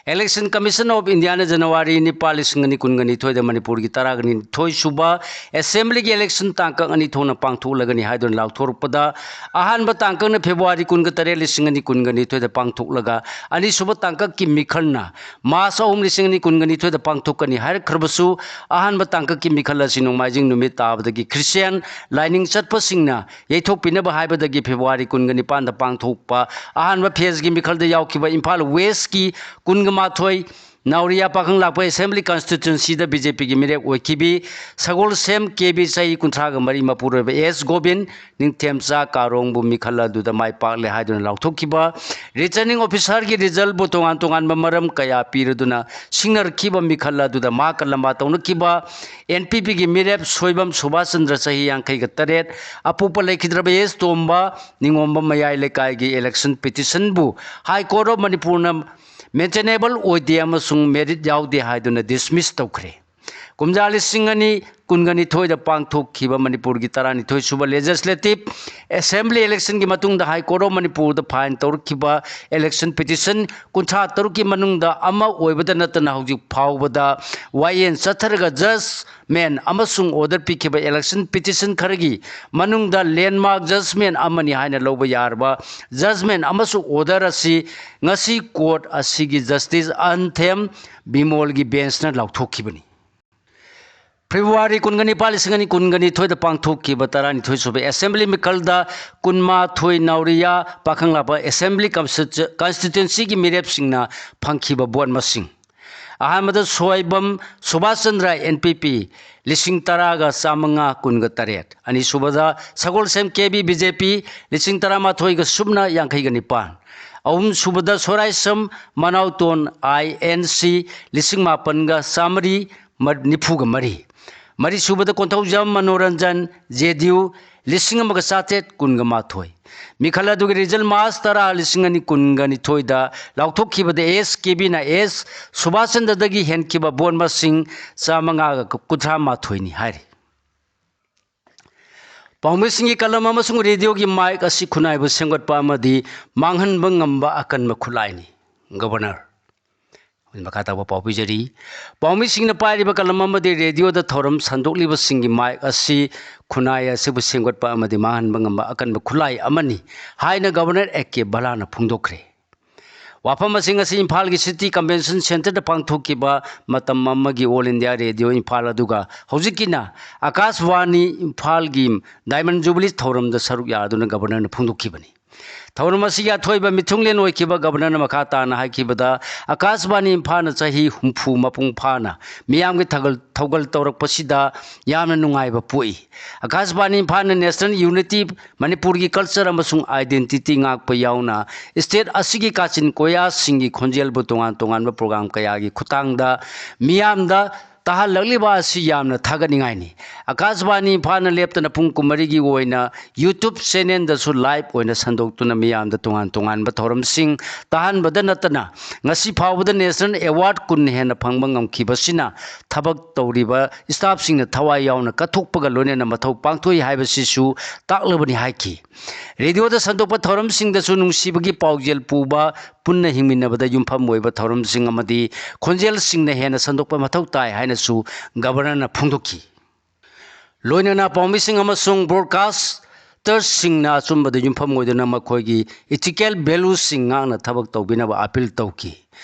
Election Commission of Indiaꯅ January ꯅꯤꯄꯥꯜ, ꯂꯤꯁꯤꯡ ꯑꯅꯤ ꯀꯨꯟꯒ ꯅꯤꯊꯣꯏꯗ ꯃꯅꯤꯄꯨꯔꯒꯤ ꯇꯔꯥꯒ ꯅꯤꯊꯣꯏ ꯁꯨꯕ Assemblyꯒꯤ election ꯇꯥꯡꯀꯛ ꯑꯅꯤ ꯊꯣꯛꯅ ꯄꯥꯡꯊꯣꯛꯂꯒꯅꯤ ꯍꯥꯏꯗꯨꯅ ꯂꯥꯎꯊꯣꯔꯛꯄꯗ, ꯑꯍꯥꯟꯕ ꯇꯥꯡꯀꯛꯅ February ꯀꯨꯟꯒ ꯇꯔꯦꯠ, ꯂꯤꯁꯤꯡ ꯑꯅꯤ ꯀꯨꯟꯒ ꯅꯤꯊꯣꯏꯗ ꯄꯥꯡꯊꯣꯛꯂꯒ, ꯑꯅꯤꯁꯨꯕ ꯇꯥꯡꯀꯛꯀꯤ ꯃꯤꯈꯜꯅ March ꯑꯍꯨꯝ, ꯂꯤꯁꯤꯡ ꯑꯅꯤ ꯀꯨꯟꯒ ꯅꯤꯊꯣꯏꯗ ꯄꯥꯡꯊꯣꯛꯀꯅꯤ ꯍꯥꯏꯔꯛꯈ꯭ꯔꯕꯁꯨ, ꯑꯍꯥꯟꯕ ꯇꯥꯡꯀꯛꯀꯤ ꯃꯤꯈꯜ ꯑꯁꯤ ꯅꯣꯡꯃꯥꯏꯖꯤꯡ ꯅꯨꯃꯤꯠ ꯇꯥꯕꯗꯒꯤ Christian ꯂꯥꯏꯅꯤꯡ ꯆꯠꯄꯁꯤꯡꯅ ꯌꯩꯊꯣꯛꯄꯤꯅꯕ ꯍꯥꯏꯕꯗꯒꯤ February ꯀꯨꯟꯒ ꯅꯤꯄꯥꯟꯗ ꯄꯥꯡꯊꯣꯛꯄ ꯑꯍꯥꯟꯕ phaseꯀꯤ ꯃꯤꯈꯜꯗ ꯌꯥꯎꯈꯤꯕ ꯏꯝꯐꯥꯜ Westꯀꯤ ꯀꯨꯟꯒ ꯃꯥꯊꯣꯏ ꯅꯥꯎꯔꯤꯌꯥ ꯄꯥꯈꯪ ꯂꯥꯛꯄ Assembly Constituencyꯗ BJPꯒꯤ ꯃꯤꯔꯦꯞ ꯑꯣꯏꯈꯤꯕꯤ ꯁꯒꯣꯜꯁꯦꯝ ꯀꯦꯕꯤ, ꯆꯍꯤ ꯀꯨꯟꯊ꯭ꯔꯥꯒ ꯃꯔꯤ, ꯃꯄꯨꯔꯣꯏꯕ ꯑꯦꯁ ꯒꯣꯕꯤꯟ, ꯅꯤꯡꯊꯦꯝꯆꯥ ꯀꯥꯔꯣꯡꯕꯨ ꯃꯤꯈꯜ ꯑꯗꯨꯗ ꯃꯥꯏ ꯄꯥꯛꯂꯦ ꯍꯥꯏꯗꯨꯅ ꯂꯥꯎꯊꯣꯛꯈꯤꯕ꯫ Returning Officerꯒꯤ resultꯕꯨ ꯇꯣꯉꯥꯟ ꯇꯣꯉꯥꯟꯕ ꯃꯔꯝ ꯀꯌꯥ ꯄꯤꯔꯗꯨꯅ ꯁꯤꯡꯅꯔꯛꯈꯤꯕ ꯃꯤꯈꯜ ꯑꯗꯨꯗ ꯃꯍꯥꯛꯀ ꯂꯝꯕꯥ ꯇꯧꯅꯈꯤꯕ NPPꯒꯤ ꯃꯤꯔꯦꯞ ꯁꯣꯏꯕꯝ ꯁꯨꯕꯥꯁ ꯆꯟꯗ꯭ꯔ, ꯆꯍꯤ ꯌꯥꯡꯈꯩꯒ ꯇꯔꯦꯠ, ꯑꯄꯣꯛꯄ ꯂꯩꯈꯤꯗ꯭ꯔꯕ ꯑꯦꯁ ꯇꯣꯝꯕ, ꯅꯤꯉꯣꯝꯕꯝ ꯃꯌꯥꯏ ꯂꯩꯀꯥꯏꯒꯤ election petitionꯕꯨ High Court of ꯃꯅꯤꯄꯨꯔꯅ maintainable ꯑꯣꯏꯗꯦ ꯑꯃꯁꯨꯡ merit ꯌꯥꯎꯗꯦ ꯍꯥꯏꯗꯨꯅ dismiss ꯇꯧꯈ꯭ꯔꯦ꯫ ꯀꯨꯝꯖꯥ ꯂꯤꯁꯤꯡ ꯑꯅꯤ ꯀꯨꯟꯒ ꯅꯤꯊꯣꯏꯗ ꯄꯥꯡꯊꯣꯛꯈꯤꯕ ꯃꯅꯤꯄꯨꯔꯒꯤ ꯇꯔꯥꯅꯤꯊꯣꯏ ꯁꯨꯕ Legislative Assembly electionꯒꯤ ꯃꯇꯨꯡꯗ High Court of ꯃꯅꯤꯄꯨꯔꯗ file ꯇꯧꯔꯛꯈꯤꯕ election petition ꯀꯨꯟꯊ꯭ꯔꯥ ꯇꯔꯨꯛꯀꯤ ꯃꯅꯨꯡꯗ ꯑꯃ ꯑꯣꯏꯕꯗ ꯅꯠꯇꯅ ꯍꯧꯖꯤꯛ ꯐꯥꯎꯕꯗ ꯋꯥꯌꯦꯜ ꯆꯠꯊꯔꯒ judgment ꯑꯃꯁꯨꯡ order ꯄꯤꯈꯤꯕ election petition ꯈꯔꯒꯤ ꯃꯅꯨꯡꯗ landmark judgment ꯑꯃꯅꯤ ꯍꯥꯏꯅ ꯂꯧꯕ ꯌꯥꯔꯕ judgment ꯑꯃꯁꯨꯡ order ꯑꯁꯤ ꯉꯁꯤ court ꯑꯁꯤꯒꯤ Justice ꯑꯟꯊꯦꯝ ꯕꯤꯃꯣꯜꯒꯤ benchꯅ ꯂꯥꯎꯊꯣꯛꯈꯤꯕꯅꯤ꯫ February ꯀꯨꯟꯒ ꯅꯤꯄꯥꯜ, ꯂꯤꯁꯤꯡ ꯑꯅꯤ ꯀꯨꯟꯒ ꯅꯤꯊꯣꯏꯗ ꯄꯥꯡꯊꯣꯛꯈꯤꯕ ꯇꯔꯥꯅꯤꯊꯣꯏ ꯁꯨꯕ Assembly ꯃꯤꯈꯜꯗ ꯀꯨꯟꯃꯥꯊꯣꯏ ꯅꯥꯎꯔꯤꯌꯥ ꯄꯥꯈꯪꯂꯥꯛꯄ Assembly Constitu-, Constituencyꯒꯤ ꯃꯤꯔꯦꯞꯁꯤꯡꯅ ꯐꯪꯈꯤꯕ vote ꯃꯁꯤꯡ: ꯑꯍꯥꯟꯕꯗ ꯁꯣꯏꯕꯝ ꯁꯨꯕꯥꯁ ꯆꯟꯗ꯭ꯔ, NPP, ꯂꯤꯁꯤꯡ ꯇꯔꯥꯒ ꯆꯥꯃꯉꯥ ꯀꯨꯟꯒ ꯇꯔꯦꯠ꯫ ꯑꯅꯤꯁꯨꯕꯗ ꯁꯒꯣꯜꯁꯦꯝ ꯀꯦꯕꯤ, BJP, ꯂꯤꯁꯤꯡ ꯇꯔꯥꯃꯥꯊꯣꯏꯒ ꯁꯨꯞꯅ ꯌꯥꯡꯈꯩꯒ ꯅꯤꯄꯥꯟ꯫ ꯑꯍꯨꯝꯁꯨꯕꯗ ꯁꯣꯔꯥꯏꯁꯝ ꯃꯅꯥꯎꯇꯣꯟ, INC, ꯂꯤꯁꯤꯡ ꯃꯥꯄꯟꯒ ꯆꯥꯃꯔꯤ ꯃ-, ꯅꯤꯐꯨꯒ ꯃꯔꯤ꯫ ꯃꯔꯤꯁꯨꯕꯗ ꯀꯣꯟꯊꯧꯖꯝ ꯃꯅꯣꯔꯟꯖꯟ, JDU, ꯂꯤꯁꯤꯡ ꯑꯃꯒ ꯆꯥꯇ꯭ꯔꯦꯠ ꯀꯨꯟꯒ ꯃꯥꯊꯣꯏ꯫ ꯃꯤꯈꯜ ꯑꯗꯨꯒꯤ result March ꯇꯔꯥ, ꯂꯤꯁꯤꯡ ꯑꯅꯤ ꯀꯨꯟꯒ ꯅꯤꯊꯣꯏꯗ ꯂꯥꯎꯊꯣꯛꯈꯤꯕꯗ ꯑꯦꯁ ꯀꯦꯕꯤꯅ ꯑꯦꯁ ꯁꯨꯕꯥꯁ ꯆꯟꯗ꯭ꯔꯗꯒꯤ ꯍꯦꯟꯈꯤꯕ vote ꯃꯁꯤꯡ ꯆꯥꯃꯉꯥꯒ ꯀꯨꯟꯊ꯭ꯔꯥ ꯃꯥꯊꯣꯏꯅꯤ ꯍꯥꯏꯔꯤ꯫ ꯄꯥꯎꯃꯤꯁꯤꯡꯒꯤ ꯀꯂꯝ ꯑꯃꯁꯨꯡ radioꯒꯤ mic ꯑꯁꯤ ꯈꯨꯟꯅꯥꯏꯕꯨ ꯁꯦꯝꯒꯠꯄ ꯑꯃꯗꯤ ꯃꯥꯡꯍꯟꯕ ꯉꯝꯕ ꯑꯀꯟꯕ ꯈꯨꯠꯂꯥꯏꯅꯤ꯫ Governor꯫ ꯃꯈꯥ ꯇꯥꯕ ꯄꯥꯎ ꯄꯤꯖꯔꯤ꯫ ꯄꯥꯎꯃꯤꯁꯤꯡꯅ ꯄꯥꯏꯔꯤꯕ ꯀꯂꯝ ꯑꯃꯗꯤ ꯔꯦꯗꯤꯑꯣꯗ ꯊꯧꯔꯝ ꯁꯟꯗꯣꯛꯂꯤꯕꯁꯤꯡꯒꯤ ꯃꯥꯏꯛ ꯑꯁꯤ ꯈꯨꯟꯅꯥꯏ ꯑꯁꯤꯕꯨ ꯁꯦꯝꯒꯠꯄ ꯑꯃꯗꯤ ꯃꯥꯡꯍꯟꯕ ꯉꯝꯕ ꯑꯀꯟꯕ ꯈꯨꯠꯂꯥꯏ ꯑꯃꯅꯤ ꯍꯥꯏꯅ ꯒꯕꯔꯅꯔ ꯑꯦ ꯀꯦ ꯕꯂꯥꯅ ꯐꯣꯡꯗꯣꯛꯈ꯭ꯔꯦ꯫ ꯋꯥꯐꯝ ꯑꯁꯤ ꯉꯁꯤ ꯏꯝꯐꯥꯜꯒꯤ ꯁꯤꯇꯤ ꯀꯟꯚꯦꯟꯁꯟ ꯁꯦꯟꯇꯔꯗ ꯄꯥꯡꯊꯣꯛꯈꯤꯕ ꯃꯇꯝ ꯑꯃꯒꯤ ꯑꯣꯜ ꯏꯟꯗꯤꯌꯥ ꯔꯦꯗꯤꯑꯣ ꯏꯝꯐꯥꯜ ꯑꯗꯨꯒ ꯍꯧꯖꯤꯛꯀꯤꯅ ꯑꯀꯥꯁꯕꯥꯅꯤ ꯏꯝꯐꯥꯜꯒꯤ ꯗꯥꯏꯃꯟ ꯖꯨꯕꯤꯂꯤ ꯊꯧꯔꯝꯗ ꯁꯔꯨꯛ ꯌꯥꯗꯨꯅ ꯒꯕꯔꯅꯔꯅ ꯐꯣꯡꯗꯣꯛꯈꯤꯕꯅꯤ꯫ ꯊꯧꯔꯝ ꯑꯁꯤꯒꯤ ꯑꯊꯣꯏꯕ ꯃꯤꯊꯨꯡꯂꯦꯟ ꯑꯣꯏꯈꯤꯕ ꯒꯕꯔꯅꯔꯅ ꯃꯈꯥ ꯇꯥꯅ ꯍꯥꯏꯈꯤꯕꯗ, ꯑꯀꯥꯁꯕꯥꯅꯤ ꯏꯝꯐꯥꯜꯅ ꯆꯍꯤ ꯍꯨꯝꯐꯨ ꯃꯄꯨꯡ ꯐꯥꯅ ꯃꯤꯌꯥꯝꯒꯤ ꯊꯧꯒꯜ, ꯊꯧꯒꯜ ꯇꯧꯔꯛꯄꯁꯤꯗ ꯌꯥꯝꯅ ꯅꯨꯡꯉꯥꯏꯕ ꯄꯣꯛꯏ꯫ ꯑꯀꯥꯁꯕꯥꯅꯤ ꯏꯝꯐꯥꯜꯅ ꯅꯦꯁꯅꯦꯜ ꯌꯨꯅꯤꯇꯤ, ꯃꯅꯤꯄꯨꯔꯒꯤ ꯀꯜꯆꯔ ꯑꯃꯁꯨꯡ ꯑꯥꯏꯗꯦꯟꯇꯤꯇꯤ ꯉꯥꯛꯄ ꯌꯥꯎꯅ ꯁ꯭ꯇꯦꯠ ꯑꯁꯤꯒꯤ ꯀꯥꯆꯤꯟ ꯀꯣꯌꯥꯁꯤꯡꯒꯤ ꯈꯣꯟꯖꯦꯜꯕꯨ ꯇꯣꯉꯥꯟ ꯇꯣꯉꯥꯟꯕ ꯄ꯭ꯔꯣꯒ꯭ꯔꯥꯝ ꯀꯌꯥꯒꯤ ꯈꯨꯠꯊꯥꯡꯗ ꯃꯤꯌꯥꯝꯗ ꯇꯥꯍꯜꯂꯛꯂꯤꯕ ꯑꯁꯤ ꯌꯥꯝꯅ ꯊꯥꯒꯠꯅꯤꯡꯉꯥꯏꯅꯤ꯫ ꯑꯀꯥꯁꯕꯥꯅꯤ ꯏꯝꯐꯥꯜꯅ ꯂꯦꯞꯇꯅ ꯄꯨꯡ ꯀꯨꯟꯃꯔꯤꯒꯤ ꯑꯣꯏꯅ YouTube ꯆꯦꯅꯦꯜꯗꯁꯨ ꯂꯥꯏꯚ ꯑꯣꯏꯅ ꯁꯟꯗꯣꯛꯇꯨꯅ ꯃꯤꯌꯥꯝꯗ ꯇꯣꯉꯥꯟ ꯇꯣꯉꯥꯟꯕ ꯊꯧꯔꯝꯁꯤꯡ ꯇꯥꯍꯟꯕꯗ ꯅꯠꯇꯅ ꯉꯁꯤ ꯐꯥꯎꯕꯗ ꯅꯦꯁꯅꯦꯜ ꯑꯦꯋꯥꯔꯗ ꯀꯨꯟ ꯍꯦꯟꯅ ꯐꯪꯕ ꯉꯝꯈꯤꯕꯁꯤꯅ ꯊꯕꯛ ꯇꯧꯔꯤꯕ ꯁ꯭ꯇꯥꯐꯁꯤꯡꯅ ꯊꯋꯥꯏ ꯌꯥꯎꯅ ꯀꯠꯊꯣꯛꯄꯒ ꯂꯣꯏꯅꯅ ꯃꯊꯧ ꯄꯥꯡꯊꯣꯛꯏ ꯍꯥꯏꯕꯁꯤꯁꯨ ꯇꯥꯛꯂꯕꯅꯤ ꯍꯥꯏꯈꯤ꯫ ꯔꯦꯗꯤꯑꯣꯗ ꯁꯟꯗꯣꯛꯄ ꯊꯧꯔꯝꯁꯤꯡꯗꯁꯨ ꯅꯨꯡꯁꯤꯕꯒꯤ ꯄꯥꯎꯖꯦꯜ ꯄꯨꯕ, ꯄꯨꯟꯅ ꯍꯤꯡꯃꯤꯟꯅꯕꯗ ꯌꯨꯝꯐꯝ ꯑꯣꯏꯕ ꯊꯧꯔꯝꯁꯤꯡ ꯑꯃꯗꯤ ꯈꯣꯟꯖꯦꯜꯁꯤꯡꯅ ꯍꯦꯟꯅ ꯁꯟꯗꯣꯛꯄ ꯃꯊꯧ ꯇꯥꯏ ꯍꯥꯏꯅꯁꯨ ꯒꯕꯔꯅꯔꯅ ꯐꯣꯡꯗꯣꯛꯈꯤ꯫ ꯂꯣꯏꯅꯅ ꯄꯥꯎꯃꯤꯁꯤꯡ ꯑꯃꯁꯨꯡ ꯕ꯭ꯔꯣꯗꯀꯥꯁꯇꯔꯁꯤꯡꯅ ꯑꯆꯨꯝꯕꯗ ꯌꯨꯝꯐꯝ ꯑꯣꯏꯗꯨꯅ ꯃꯈꯣꯏꯒꯤ ꯏꯊꯤꯀꯦꯜ ꯚꯦꯂꯨꯁꯤꯡ ꯉꯥꯛꯅ ꯊꯕꯛ ꯇꯧꯕꯤꯅꯕ ꯑꯥꯄꯤꯜ ꯇꯧꯈꯤ꯫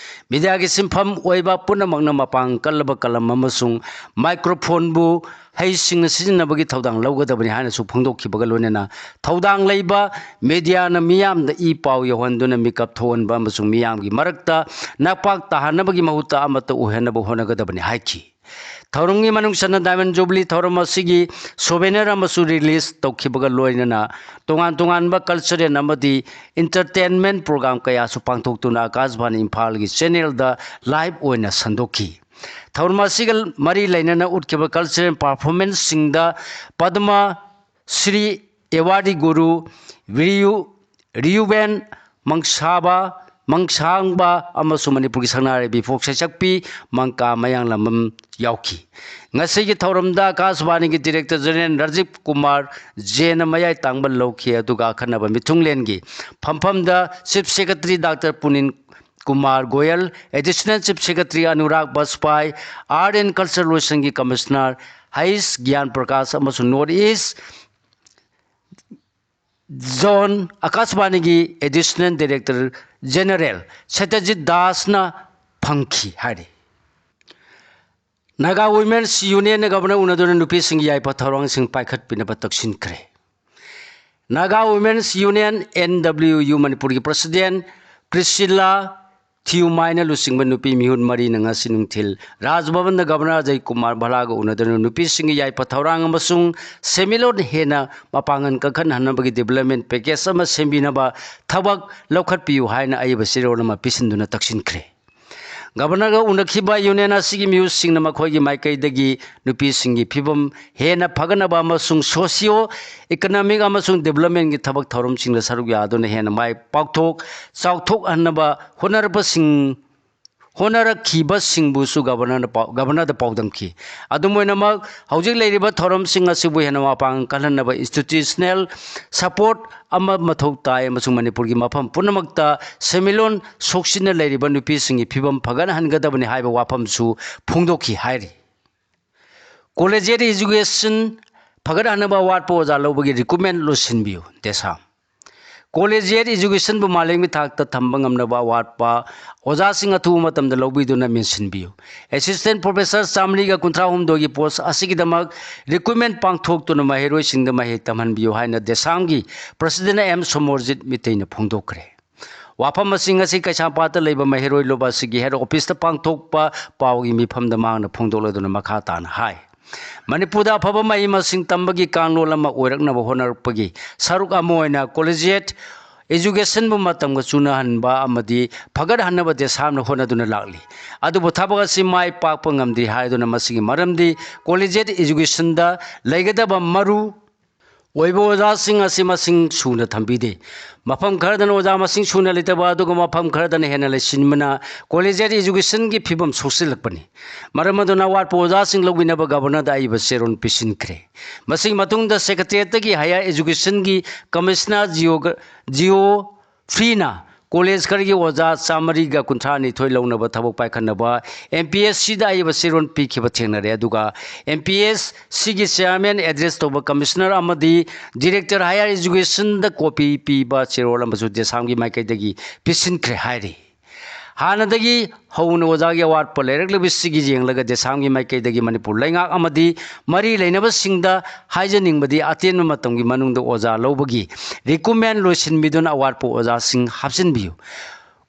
ꯃꯤꯗꯤꯌꯥꯒꯤ ꯁꯤꯟꯐꯝ ꯑꯣꯏꯕ ꯄꯨꯝꯅꯃꯛꯅ ꯃꯄꯥꯡ ꯀꯜꯂꯕ ꯀꯂꯝ ꯑꯃꯁꯨꯡ ꯃꯥꯏꯀ꯭ꯔꯣꯐꯣꯟꯕꯨ ꯍꯩꯁꯤꯡꯅ ꯁꯤꯖꯤꯟꯅꯕꯒꯤ ꯊꯧꯗꯥꯡ ꯂꯧꯒꯗꯕꯅꯤ ꯍꯥꯏꯅꯁꯨ ꯐꯣꯡꯗꯣꯛꯈꯤꯕꯒ ꯂꯣꯏꯅꯅ ꯊꯧꯗꯥꯡ ꯂꯩꯕ ꯃꯤꯗꯤꯌꯥꯅ ꯃꯤꯌꯥꯝꯗ ꯏ ꯄꯥꯎ ꯌꯧꯍꯟꯗꯨꯅ ꯃꯤꯀꯞ ꯊꯣꯛꯍꯟꯕ ꯑꯃꯁꯨꯡ ꯃꯤꯌꯥꯝꯒꯤ ꯃꯔꯛꯇ ꯅꯥꯛꯄꯥꯛ ꯇꯥꯍꯟꯅꯕꯒꯤ ꯃꯍꯨꯠꯇ ꯑꯃꯠꯇ ꯑꯣꯏꯍꯟꯅꯕ ꯍꯣꯠꯅꯒꯗꯕꯅꯤ ꯍꯥꯏꯈꯤ꯫ ꯊꯧꯔꯝꯒꯤ ꯃꯅꯨꯡ ꯆꯟꯅ ꯗꯥꯏꯃꯟ ꯖꯨꯕꯤꯂꯤ ꯊꯧꯔꯝ ꯑꯁꯤꯒꯤ ꯁꯣꯚꯦꯅꯔ ꯑꯃꯁꯨ ꯔꯤꯂꯤꯖ ꯇꯧꯈꯤꯕꯒ ꯂꯣꯏꯅꯅ ꯇꯣꯉꯥꯟ ꯇꯣꯉꯥꯟꯕ ꯀꯜꯆꯔꯦꯜ ꯑꯃꯗꯤ ꯏꯟꯇꯔꯇꯦꯟꯃꯦꯟ ꯄ꯭ꯔꯣꯒ꯭ꯔꯥꯝ ꯀꯌꯥꯁꯨ ꯄꯥꯡꯊꯣꯛꯇꯨꯅ ꯑꯀꯥꯁꯕꯥꯅꯤ ꯏꯝꯐꯥꯜꯒꯤ ꯆꯦꯅꯦꯜꯗ ꯂꯥꯏꯚ ꯑꯣꯏꯅ ꯁꯟꯗꯣꯛꯈꯤ꯫ ꯊꯧꯔꯝ ꯑꯁꯤꯒ ꯃꯔꯤ ꯂꯩꯅꯅ ꯎꯠꯈꯤꯕ ꯀꯜꯆꯔꯦꯜ ꯄꯔꯐꯣꯔꯃꯦꯟꯁꯁꯤꯡꯗ ꯄꯗꯃ ꯁ꯭ꯔꯤ ꯑꯦꯋꯥꯔꯗꯤ ꯒꯨꯔꯨ ꯕꯤꯔꯤꯌꯨ ꯔꯤꯌꯨꯕꯦꯟ ꯃꯪꯁꯥꯕ, ꯃꯪꯁꯥꯡꯕ ꯑꯃꯁꯨꯡ ꯃꯅꯤꯄꯨꯔꯒꯤ ꯁꯛꯅꯥꯏꯔꯕꯤ ꯐꯣꯛ ꯁꯩꯁꯛꯄꯤ ꯃꯪꯀꯥ ꯃꯌꯥꯡꯂꯝꯕꯝ ꯌꯥꯎꯈꯤ꯫ ꯉꯁꯤꯒꯤ ꯊꯧꯔꯝꯗ ꯑꯀꯥꯁꯕꯥꯅꯤꯒꯤ ꯗꯤꯔꯦꯛꯇꯔ ꯖꯦꯅꯦꯔꯦꯜ ꯔꯥꯖꯤꯕ ꯀꯨꯃꯥꯔ ꯖꯦꯟꯅ ꯃꯌꯥꯏ ꯇꯥꯡꯕ ꯂꯧꯈꯤ, ꯑꯗꯨꯒ ꯑꯈꯟꯅꯕ ꯃꯤꯊꯨꯡꯂꯦꯟꯒꯤ ꯐꯝꯐꯝꯗ chief secretary doctor Puneet Kumar Goyal, Additional Chief Secretary Anurag Bajpai, Art and Culture ꯂꯣꯏꯁꯪꯒꯤ Commissioner ꯍꯩꯁ ꯒ꯭ꯌꯥꯟ ꯄ꯭ꯔꯀꯥꯁ ꯑꯃꯁꯨꯡ North East Zone ꯑꯀꯥꯁꯕꯥꯅꯤꯒꯤ Additional Director General ꯁꯇ꯭ꯌꯖꯤꯠ ꯗꯥꯁꯅ ꯐꯪꯈꯤ ꯍꯥꯏꯔꯤ꯫ ꯅꯥꯒꯥ Women's Unionꯅ Governor ꯎꯅꯗꯨꯅ ꯅꯨꯄꯤꯁꯤꯡꯒꯤ ꯌꯥꯏꯐ ꯊꯧꯔꯥꯡꯁꯤꯡ ꯄꯥꯏꯈꯠꯄꯤꯅꯕ ꯇꯛꯁꯤꯟꯈ꯭ꯔꯦ꯫ Naga Women's Union, N W U, ꯃꯅꯤꯄꯨꯔꯒꯤ President ꯄ꯭ꯔꯤꯁꯤꯂꯥ ꯊꯤꯌꯨꯃꯥꯏꯅ ꯂꯨꯆꯤꯡꯕ ꯅꯨꯄꯤ ꯃꯤꯍꯨꯠ ꯃꯔꯤꯅ ꯉꯁꯤ ꯅꯨꯡꯊꯤꯜ ꯔꯥꯖ ꯚꯕꯟꯗ Governor ꯑꯖꯌ ꯀꯨꯃꯥꯔ ꯚꯜꯂꯥꯒ ꯎꯅꯗꯨꯅ ꯅꯨꯄꯤꯁꯤꯡꯒꯤ ꯌꯥꯏꯐ ꯊꯧꯔꯥꯡ ꯑꯃꯁꯨꯡ ꯁꯦꯟꯃꯤꯠꯂꯣꯟ ꯍꯦꯟꯅ ꯃꯄꯥꯡꯒꯜ ꯀꯟꯈꯠꯍꯟꯅꯕꯒꯤ development package ꯑꯃ ꯁꯦꯝꯕꯤꯅꯕ ꯊꯕꯛ ꯂꯧꯈꯠꯄꯤꯌꯨ ꯍꯥꯏꯅ ꯑꯏꯕ ꯆꯦꯔꯣꯜ ꯑꯃ ꯄꯤꯁꯤꯟꯗꯨꯅ ꯇꯛꯁꯤꯟꯈ꯭ꯔꯦ꯫ Governorꯒ ꯎꯅꯈꯤꯕ union ꯑꯁꯤꯒꯤ ꯃꯤꯍꯨꯠꯁꯤꯡꯅ ꯃꯈꯣꯏꯒꯤ ꯃꯥꯏꯀꯩꯗꯒꯤ ꯅꯨꯄꯤꯁꯤꯡꯒꯤ ꯐꯤꯕꯝ ꯍꯦꯟꯅ ꯐꯒꯠꯅꯕ ꯑꯃꯁꯨꯡ socio economic ꯑꯃꯁꯨꯡ developmentꯀꯤ ꯊꯕꯛ ꯊꯧꯔꯝꯁꯤꯡꯗ ꯁꯔꯨꯛ ꯌꯥꯗꯨꯅ ꯍꯦꯟꯅ ꯃꯥꯏ ꯄꯥꯛꯊꯣꯛ ꯆꯥꯎꯊꯣꯛꯍꯟꯅꯕ ꯍꯣꯠꯅꯔꯛꯄꯁꯤꯡ, ꯍꯣꯠꯅꯔꯛꯈꯤꯕꯁꯤꯡꯕꯨꯁꯨ Governorꯅ ꯄꯥꯎ-, Governorꯗ ꯄꯥꯎꯗꯝꯈꯤ꯫ ꯑꯗꯨꯝ ꯑꯣꯏꯅꯃꯛ, ꯍꯧꯖꯤꯛ ꯂꯩꯔꯤꯕ ꯊꯧꯔꯝꯁꯤꯡ ꯑꯁꯤꯕꯨ ꯍꯦꯟꯅ ꯃꯄꯥꯡꯒꯜ ꯀꯜꯍꯟꯅꯕ institutional support ꯑꯃ ꯃꯊꯧ ꯇꯥꯏ ꯑꯃꯁꯨꯡ ꯃꯅꯤꯄꯨꯔꯒꯤ ꯃꯐꯝ ꯄꯨꯝꯅꯃꯛꯇ ꯁꯦꯟꯃꯤꯠꯂꯣꯟ ꯁꯣꯛꯆꯤꯟꯅ ꯂꯩꯔꯤꯕ ꯅꯨꯄꯤꯁꯤꯡꯒꯤ ꯐꯤꯕꯝ ꯐꯒꯠꯍꯟꯒꯗꯕꯅꯤ ꯍꯥꯏꯕ ꯋꯥꯐꯝꯁꯨ ꯐꯣꯡꯗꯣꯛꯈꯤ ꯍꯥꯏꯔꯤ꯫ Collegiate education ꯐꯒꯠꯍꯟꯅꯕ ꯑꯋꯥꯠꯄ ꯑꯣꯖꯥ ꯂꯧꯕꯒꯤ recruitment ꯂꯣꯏꯁꯤꯟꯕꯤꯌꯨ꯫ ꯗꯦꯁꯥꯝ꯫ Collegiate educationꯕꯨ ꯃꯥꯂꯦꯝꯒꯤ ꯊꯥꯛꯇ ꯊꯝꯕ ꯉꯝꯅꯕ ꯑꯋꯥꯠꯄ ꯑꯣꯖꯥꯁꯤꯡ ꯑꯊꯨꯕ ꯃꯇꯝꯗ ꯂꯧꯕꯤꯗꯨꯅ ꯃꯦꯟꯁꯤꯟꯕꯤꯌꯨ꯫ Assistant Professor ꯆꯥꯃꯔꯤꯒ ꯀꯨꯟꯊ꯭ꯔꯥ ꯍꯨꯝꯗꯣꯏꯒꯤ post ꯑꯁꯤꯒꯤꯗꯃꯛ recruitment ꯄꯥꯡꯊꯣꯛꯇꯨꯅ ꯃꯍꯩꯔꯣꯏꯁꯤꯡꯗ ꯃꯍꯩ ꯇꯝꯍꯟꯕꯤꯌꯨ ꯍꯥꯏꯅ ꯗꯦꯁꯥꯝꯒꯤ President ꯑꯦꯝ ꯁꯣꯃꯣꯔꯖꯤꯠ ꯃꯤꯇꯩꯅ ꯐꯣꯡꯗꯣꯛꯈ꯭ꯔꯦ꯫ ꯋꯥꯐꯝꯁꯤꯡ ꯑꯁꯤ ꯀꯩꯁꯥꯝꯄꯥꯠꯇ ꯂꯩꯕ ꯃꯍꯩꯔꯣꯏ ꯂꯣꯕꯥꯁꯤꯒꯤ head officeꯇ ꯄꯥꯡꯊꯣꯛꯄ ꯄꯥꯎꯒꯤ ꯃꯤꯐꯝꯗ ꯃꯍꯥꯛꯅ ꯐꯣꯡꯗꯣꯛꯂꯗꯨꯅ ꯃꯈꯥ ꯇꯥꯅ ꯍꯥꯏ, ꯃꯅꯤꯄꯨꯔꯗ ꯑꯐꯕ ꯃꯍꯩ ꯃꯁꯤꯡ ꯇꯝꯕꯒꯤ ꯀꯥꯡꯂꯣꯟ ꯑꯃ ꯑꯣꯏꯔꯛꯅꯕ ꯍꯣꯠꯅꯔꯛꯄꯒꯤ ꯁꯔꯨꯛ ꯑꯃ ꯑꯣꯏꯅ collegiate educationꯕꯨ ꯃꯇꯝꯒ ꯆꯨꯅꯍꯟꯕ ꯑꯃꯗꯤ ꯐꯒꯠꯍꯟꯅꯕ ꯗꯦꯁꯥꯝꯅ ꯍꯣꯠꯅꯗꯨꯅ ꯂꯥꯛꯂꯤ꯫ ꯑꯗꯨꯕꯨ ꯊꯕꯛ ꯑꯁꯤ ꯃꯥꯏ ꯄꯥꯛꯄ ꯉꯝꯗ꯭ꯔꯤ ꯍꯥꯏꯗꯨꯅ ꯃꯁꯤꯒꯤ ꯃꯔꯝꯗꯤ collegiate educationꯗ ꯂꯩꯒꯗꯕ ꯃꯔꯨ ꯑꯣꯏꯕ ꯑꯣꯖꯥꯁꯤꯡ ꯑꯁꯤ ꯃꯁꯤꯡ ꯁꯨꯅ ꯊꯝꯕꯤꯗꯦ꯫ ꯃꯐꯝ ꯈꯔꯗꯅ ꯑꯣꯖꯥ ꯃꯁꯤꯡ ꯁꯨꯅ ꯂꯩꯇꯕ, ꯑꯗꯨꯒ ꯃꯐꯝ ꯈꯔꯗꯅ ꯍꯦꯟꯅ ꯂꯩꯁꯤꯟꯕꯅ collegiate educationꯒꯤ ꯐꯤꯕꯝ ꯁꯣꯛꯆꯤꯜꯂꯛꯄꯅꯤ꯫ ꯃꯔꯝ ꯑꯗꯨꯅ ꯑꯋꯥꯠꯄ ꯑꯣꯖꯥꯁꯤꯡ ꯂꯧꯕꯤꯅꯕ Governorꯗ ꯑꯏꯕ ꯆꯦꯔꯣꯜ ꯄꯤꯁꯤꯟꯈ꯭ꯔꯦ꯫ ꯃꯁꯤꯒꯤ ꯃꯇꯨꯡꯗ Secretariatꯇꯒꯤ Higher Educationꯒꯤ Commissioner Geo-, Geoffreyꯅ ꯀꯣꯂꯦꯖ ꯈꯔꯒꯤ ꯑꯣꯖꯥ ꯆꯥꯃꯔꯤꯒ ꯀꯨꯟꯊ꯭ꯔꯥ ꯅꯤꯊꯣꯏ ꯂꯧꯅꯕ ꯊꯕꯛ ꯄꯥꯏꯈꯠꯅꯕ ꯑꯦꯝ ꯄꯤ ꯑꯦꯁ ꯁꯤꯗ ꯑꯏꯕ ꯆꯦꯔꯣꯜ ꯄꯤꯈꯤꯕ ꯊꯦꯡꯅꯔꯦ꯫ ꯑꯗꯨꯒ ꯑꯦꯝ ꯄꯤ ꯑꯦꯁ ꯁꯤꯒꯤ ꯆꯤꯌꯥꯔꯃꯦꯟ ꯑꯦꯗ꯭ꯔꯦꯁ ꯇꯧꯕ ꯀꯃꯤꯁꯅꯔ ꯑꯃꯗꯤ ꯗꯤꯔꯦꯛꯇꯔ ꯍꯥꯌꯔ ꯏꯖꯨꯀꯦꯁꯟꯗ ꯀꯣꯄꯤ ꯄꯤꯕ ꯆꯦꯔꯣꯜ ꯑꯃꯁꯨ ꯗꯦꯁꯥꯝꯒꯤ ꯃꯥꯏꯀꯩꯗꯒꯤ ꯄꯤꯁꯤꯟꯈ꯭ꯔꯦ ꯍꯥꯏꯔꯤ꯫ ꯍꯥꯟꯅꯗꯒꯤ ꯍꯧꯅ ꯑꯣꯖꯥꯒꯤ ꯑꯋꯥꯠꯄ ꯂꯩꯔꯛꯂꯤꯕꯁꯤꯒꯤ ꯌꯦꯡꯂꯒ ꯗꯦꯁꯥꯝꯒꯤ ꯃꯥꯏꯀꯩꯗꯒꯤ ꯃꯅꯤꯄꯨꯔ ꯂꯩꯉꯥꯛ ꯑꯃꯗꯤ ꯃꯔꯤ ꯂꯩꯅꯕꯁꯤꯡꯗ ꯍꯥꯏꯖꯅꯤꯡꯕꯗꯤ ꯑꯇꯦꯟꯕ ꯃꯇꯝꯒꯤ ꯃꯅꯨꯡꯗ ꯑꯣꯖꯥ ꯂꯧꯕꯒꯤ ꯔꯤꯀ꯭ꯔꯨꯠꯃꯦꯟ ꯂꯣꯏꯁꯤꯟꯕꯤꯗꯨꯅ ꯑꯋꯥꯠꯄ ꯑꯣꯖꯥꯁꯤꯡ ꯍꯥꯞꯆꯤꯟꯕꯤꯌꯨ꯫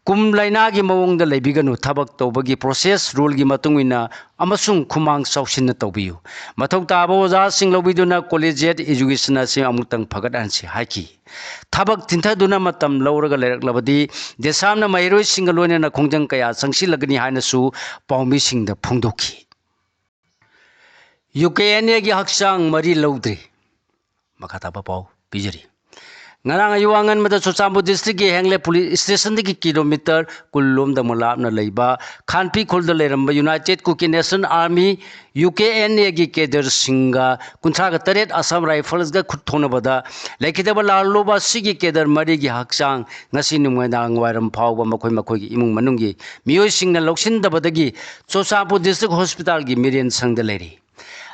ꯀꯨꯝ ꯂꯥꯏꯅꯥꯒꯤ ꯃꯑꯣꯡꯗ ꯂꯩꯕꯤꯒꯅꯨ꯫ ꯊꯕꯛ ꯇꯧꯕꯒꯤ ꯄ꯭ꯔꯣꯁꯦꯁ ꯔꯨꯜꯒꯤ ꯃꯇꯨꯡ ꯏꯟꯅ ꯑꯃꯁꯨꯡ ꯈꯨꯃꯥꯡ ꯆꯥꯎꯁꯤꯟꯅ ꯇꯧꯕꯤꯌꯨ꯫ ꯃꯊꯧ ꯇꯥꯕ ꯑꯣꯖꯥꯁꯤꯡ ꯂꯧꯕꯤꯗꯨꯅ ꯀꯣꯂꯦꯖꯤꯌꯦꯠ ꯏꯖꯨꯀꯦꯁꯟ ꯑꯁꯤ ꯑꯃꯨꯛꯇꯪ ꯐꯒꯠꯍꯟꯁꯤ ꯍꯥꯏꯈꯤ꯫ ꯊꯕꯛ ꯊꯤꯟꯊꯗꯨꯅ ꯃꯇꯝ ꯂꯧꯔꯒ ꯂꯩꯔꯛꯂꯕꯗꯤ ꯗꯦꯁꯥꯝꯅ ꯃꯍꯩꯔꯣꯏꯁꯤꯡꯒ ꯂꯣꯏꯅꯅ ꯈꯣꯡꯖꯪ ꯀꯌꯥ ꯆꯪꯁꯤꯜꯂꯒꯅꯤ ꯍꯥꯏꯅꯁꯨ ꯄꯥꯎꯃꯤꯁꯤꯡꯗ ꯐꯣꯡꯗꯣꯛꯈꯤ꯫ ꯌꯨ ꯀꯦ ꯑꯦꯟ ꯑꯦꯒꯤ ꯍꯛꯆꯥꯡ ꯃꯔꯤ ꯂꯧꯗ꯭ꯔꯤ꯫ ꯃꯈꯥ ꯇꯥꯕ ꯄꯥꯎ ꯄꯤꯖꯔꯤ꯫ ꯉꯔꯥꯡ ꯑꯌꯨꯛ ꯑꯉꯟꯕꯗ ꯆꯨꯔꯆꯥꯟꯄꯨꯔ ꯗꯤꯁꯇ꯭ꯔꯤꯛꯀꯤ ꯍꯦꯡꯂꯦ ꯄꯨꯂꯤꯁ ꯁ꯭ꯇꯦꯁꯟꯗꯒꯤ ꯀꯤꯂꯣꯃꯤꯇꯔ ꯀꯨꯟ ꯂꯣꯝꯗ ꯑꯃꯨꯛ ꯂꯥꯞꯅ ꯂꯩꯕ ꯈꯥꯟꯄꯤ ꯈꯨꯜꯗ ꯂꯩꯔꯝꯕ united Kuki national army, U K N ꯑꯦꯒꯤ ꯀꯦꯗꯔꯁꯤꯡꯒ ꯀꯨꯟꯊ꯭ꯔꯥꯒ ꯇꯔꯦꯠ ꯑꯁꯥꯝ ꯔꯥꯏꯐꯜꯁꯒ ꯈꯨꯠ ꯊꯣꯛꯅꯕꯗ ꯂꯩꯈꯤꯗꯕ ꯂꯥꯜꯍꯧꯂꯨꯕ ꯑꯁꯤꯒꯤ ꯀꯦꯗꯔ ꯃꯔꯤꯒꯤ ꯍꯛꯆꯥꯡ ꯉꯁꯤ ꯅꯨꯃꯤꯗꯥꯡ ꯋꯥꯏꯔꯝ ꯐꯥꯎꯕ ꯃꯈꯣꯏ ꯃꯈꯣꯏꯒꯤ ꯏꯃꯨꯡ ꯃꯅꯨꯡꯒꯤ ꯃꯤꯑꯣꯏꯁꯤꯡꯅ ꯂꯧꯁꯤꯟꯗꯕꯗꯒꯤ ꯆꯨꯔꯆꯥꯟꯄꯨꯔ ꯗꯤꯁꯇ꯭ꯔꯤꯛ ꯍꯣꯁꯄꯤꯇꯥꯜꯒꯤ ꯃꯤꯔꯦꯟ ꯁꯪꯗ ꯂꯩꯔꯤ꯫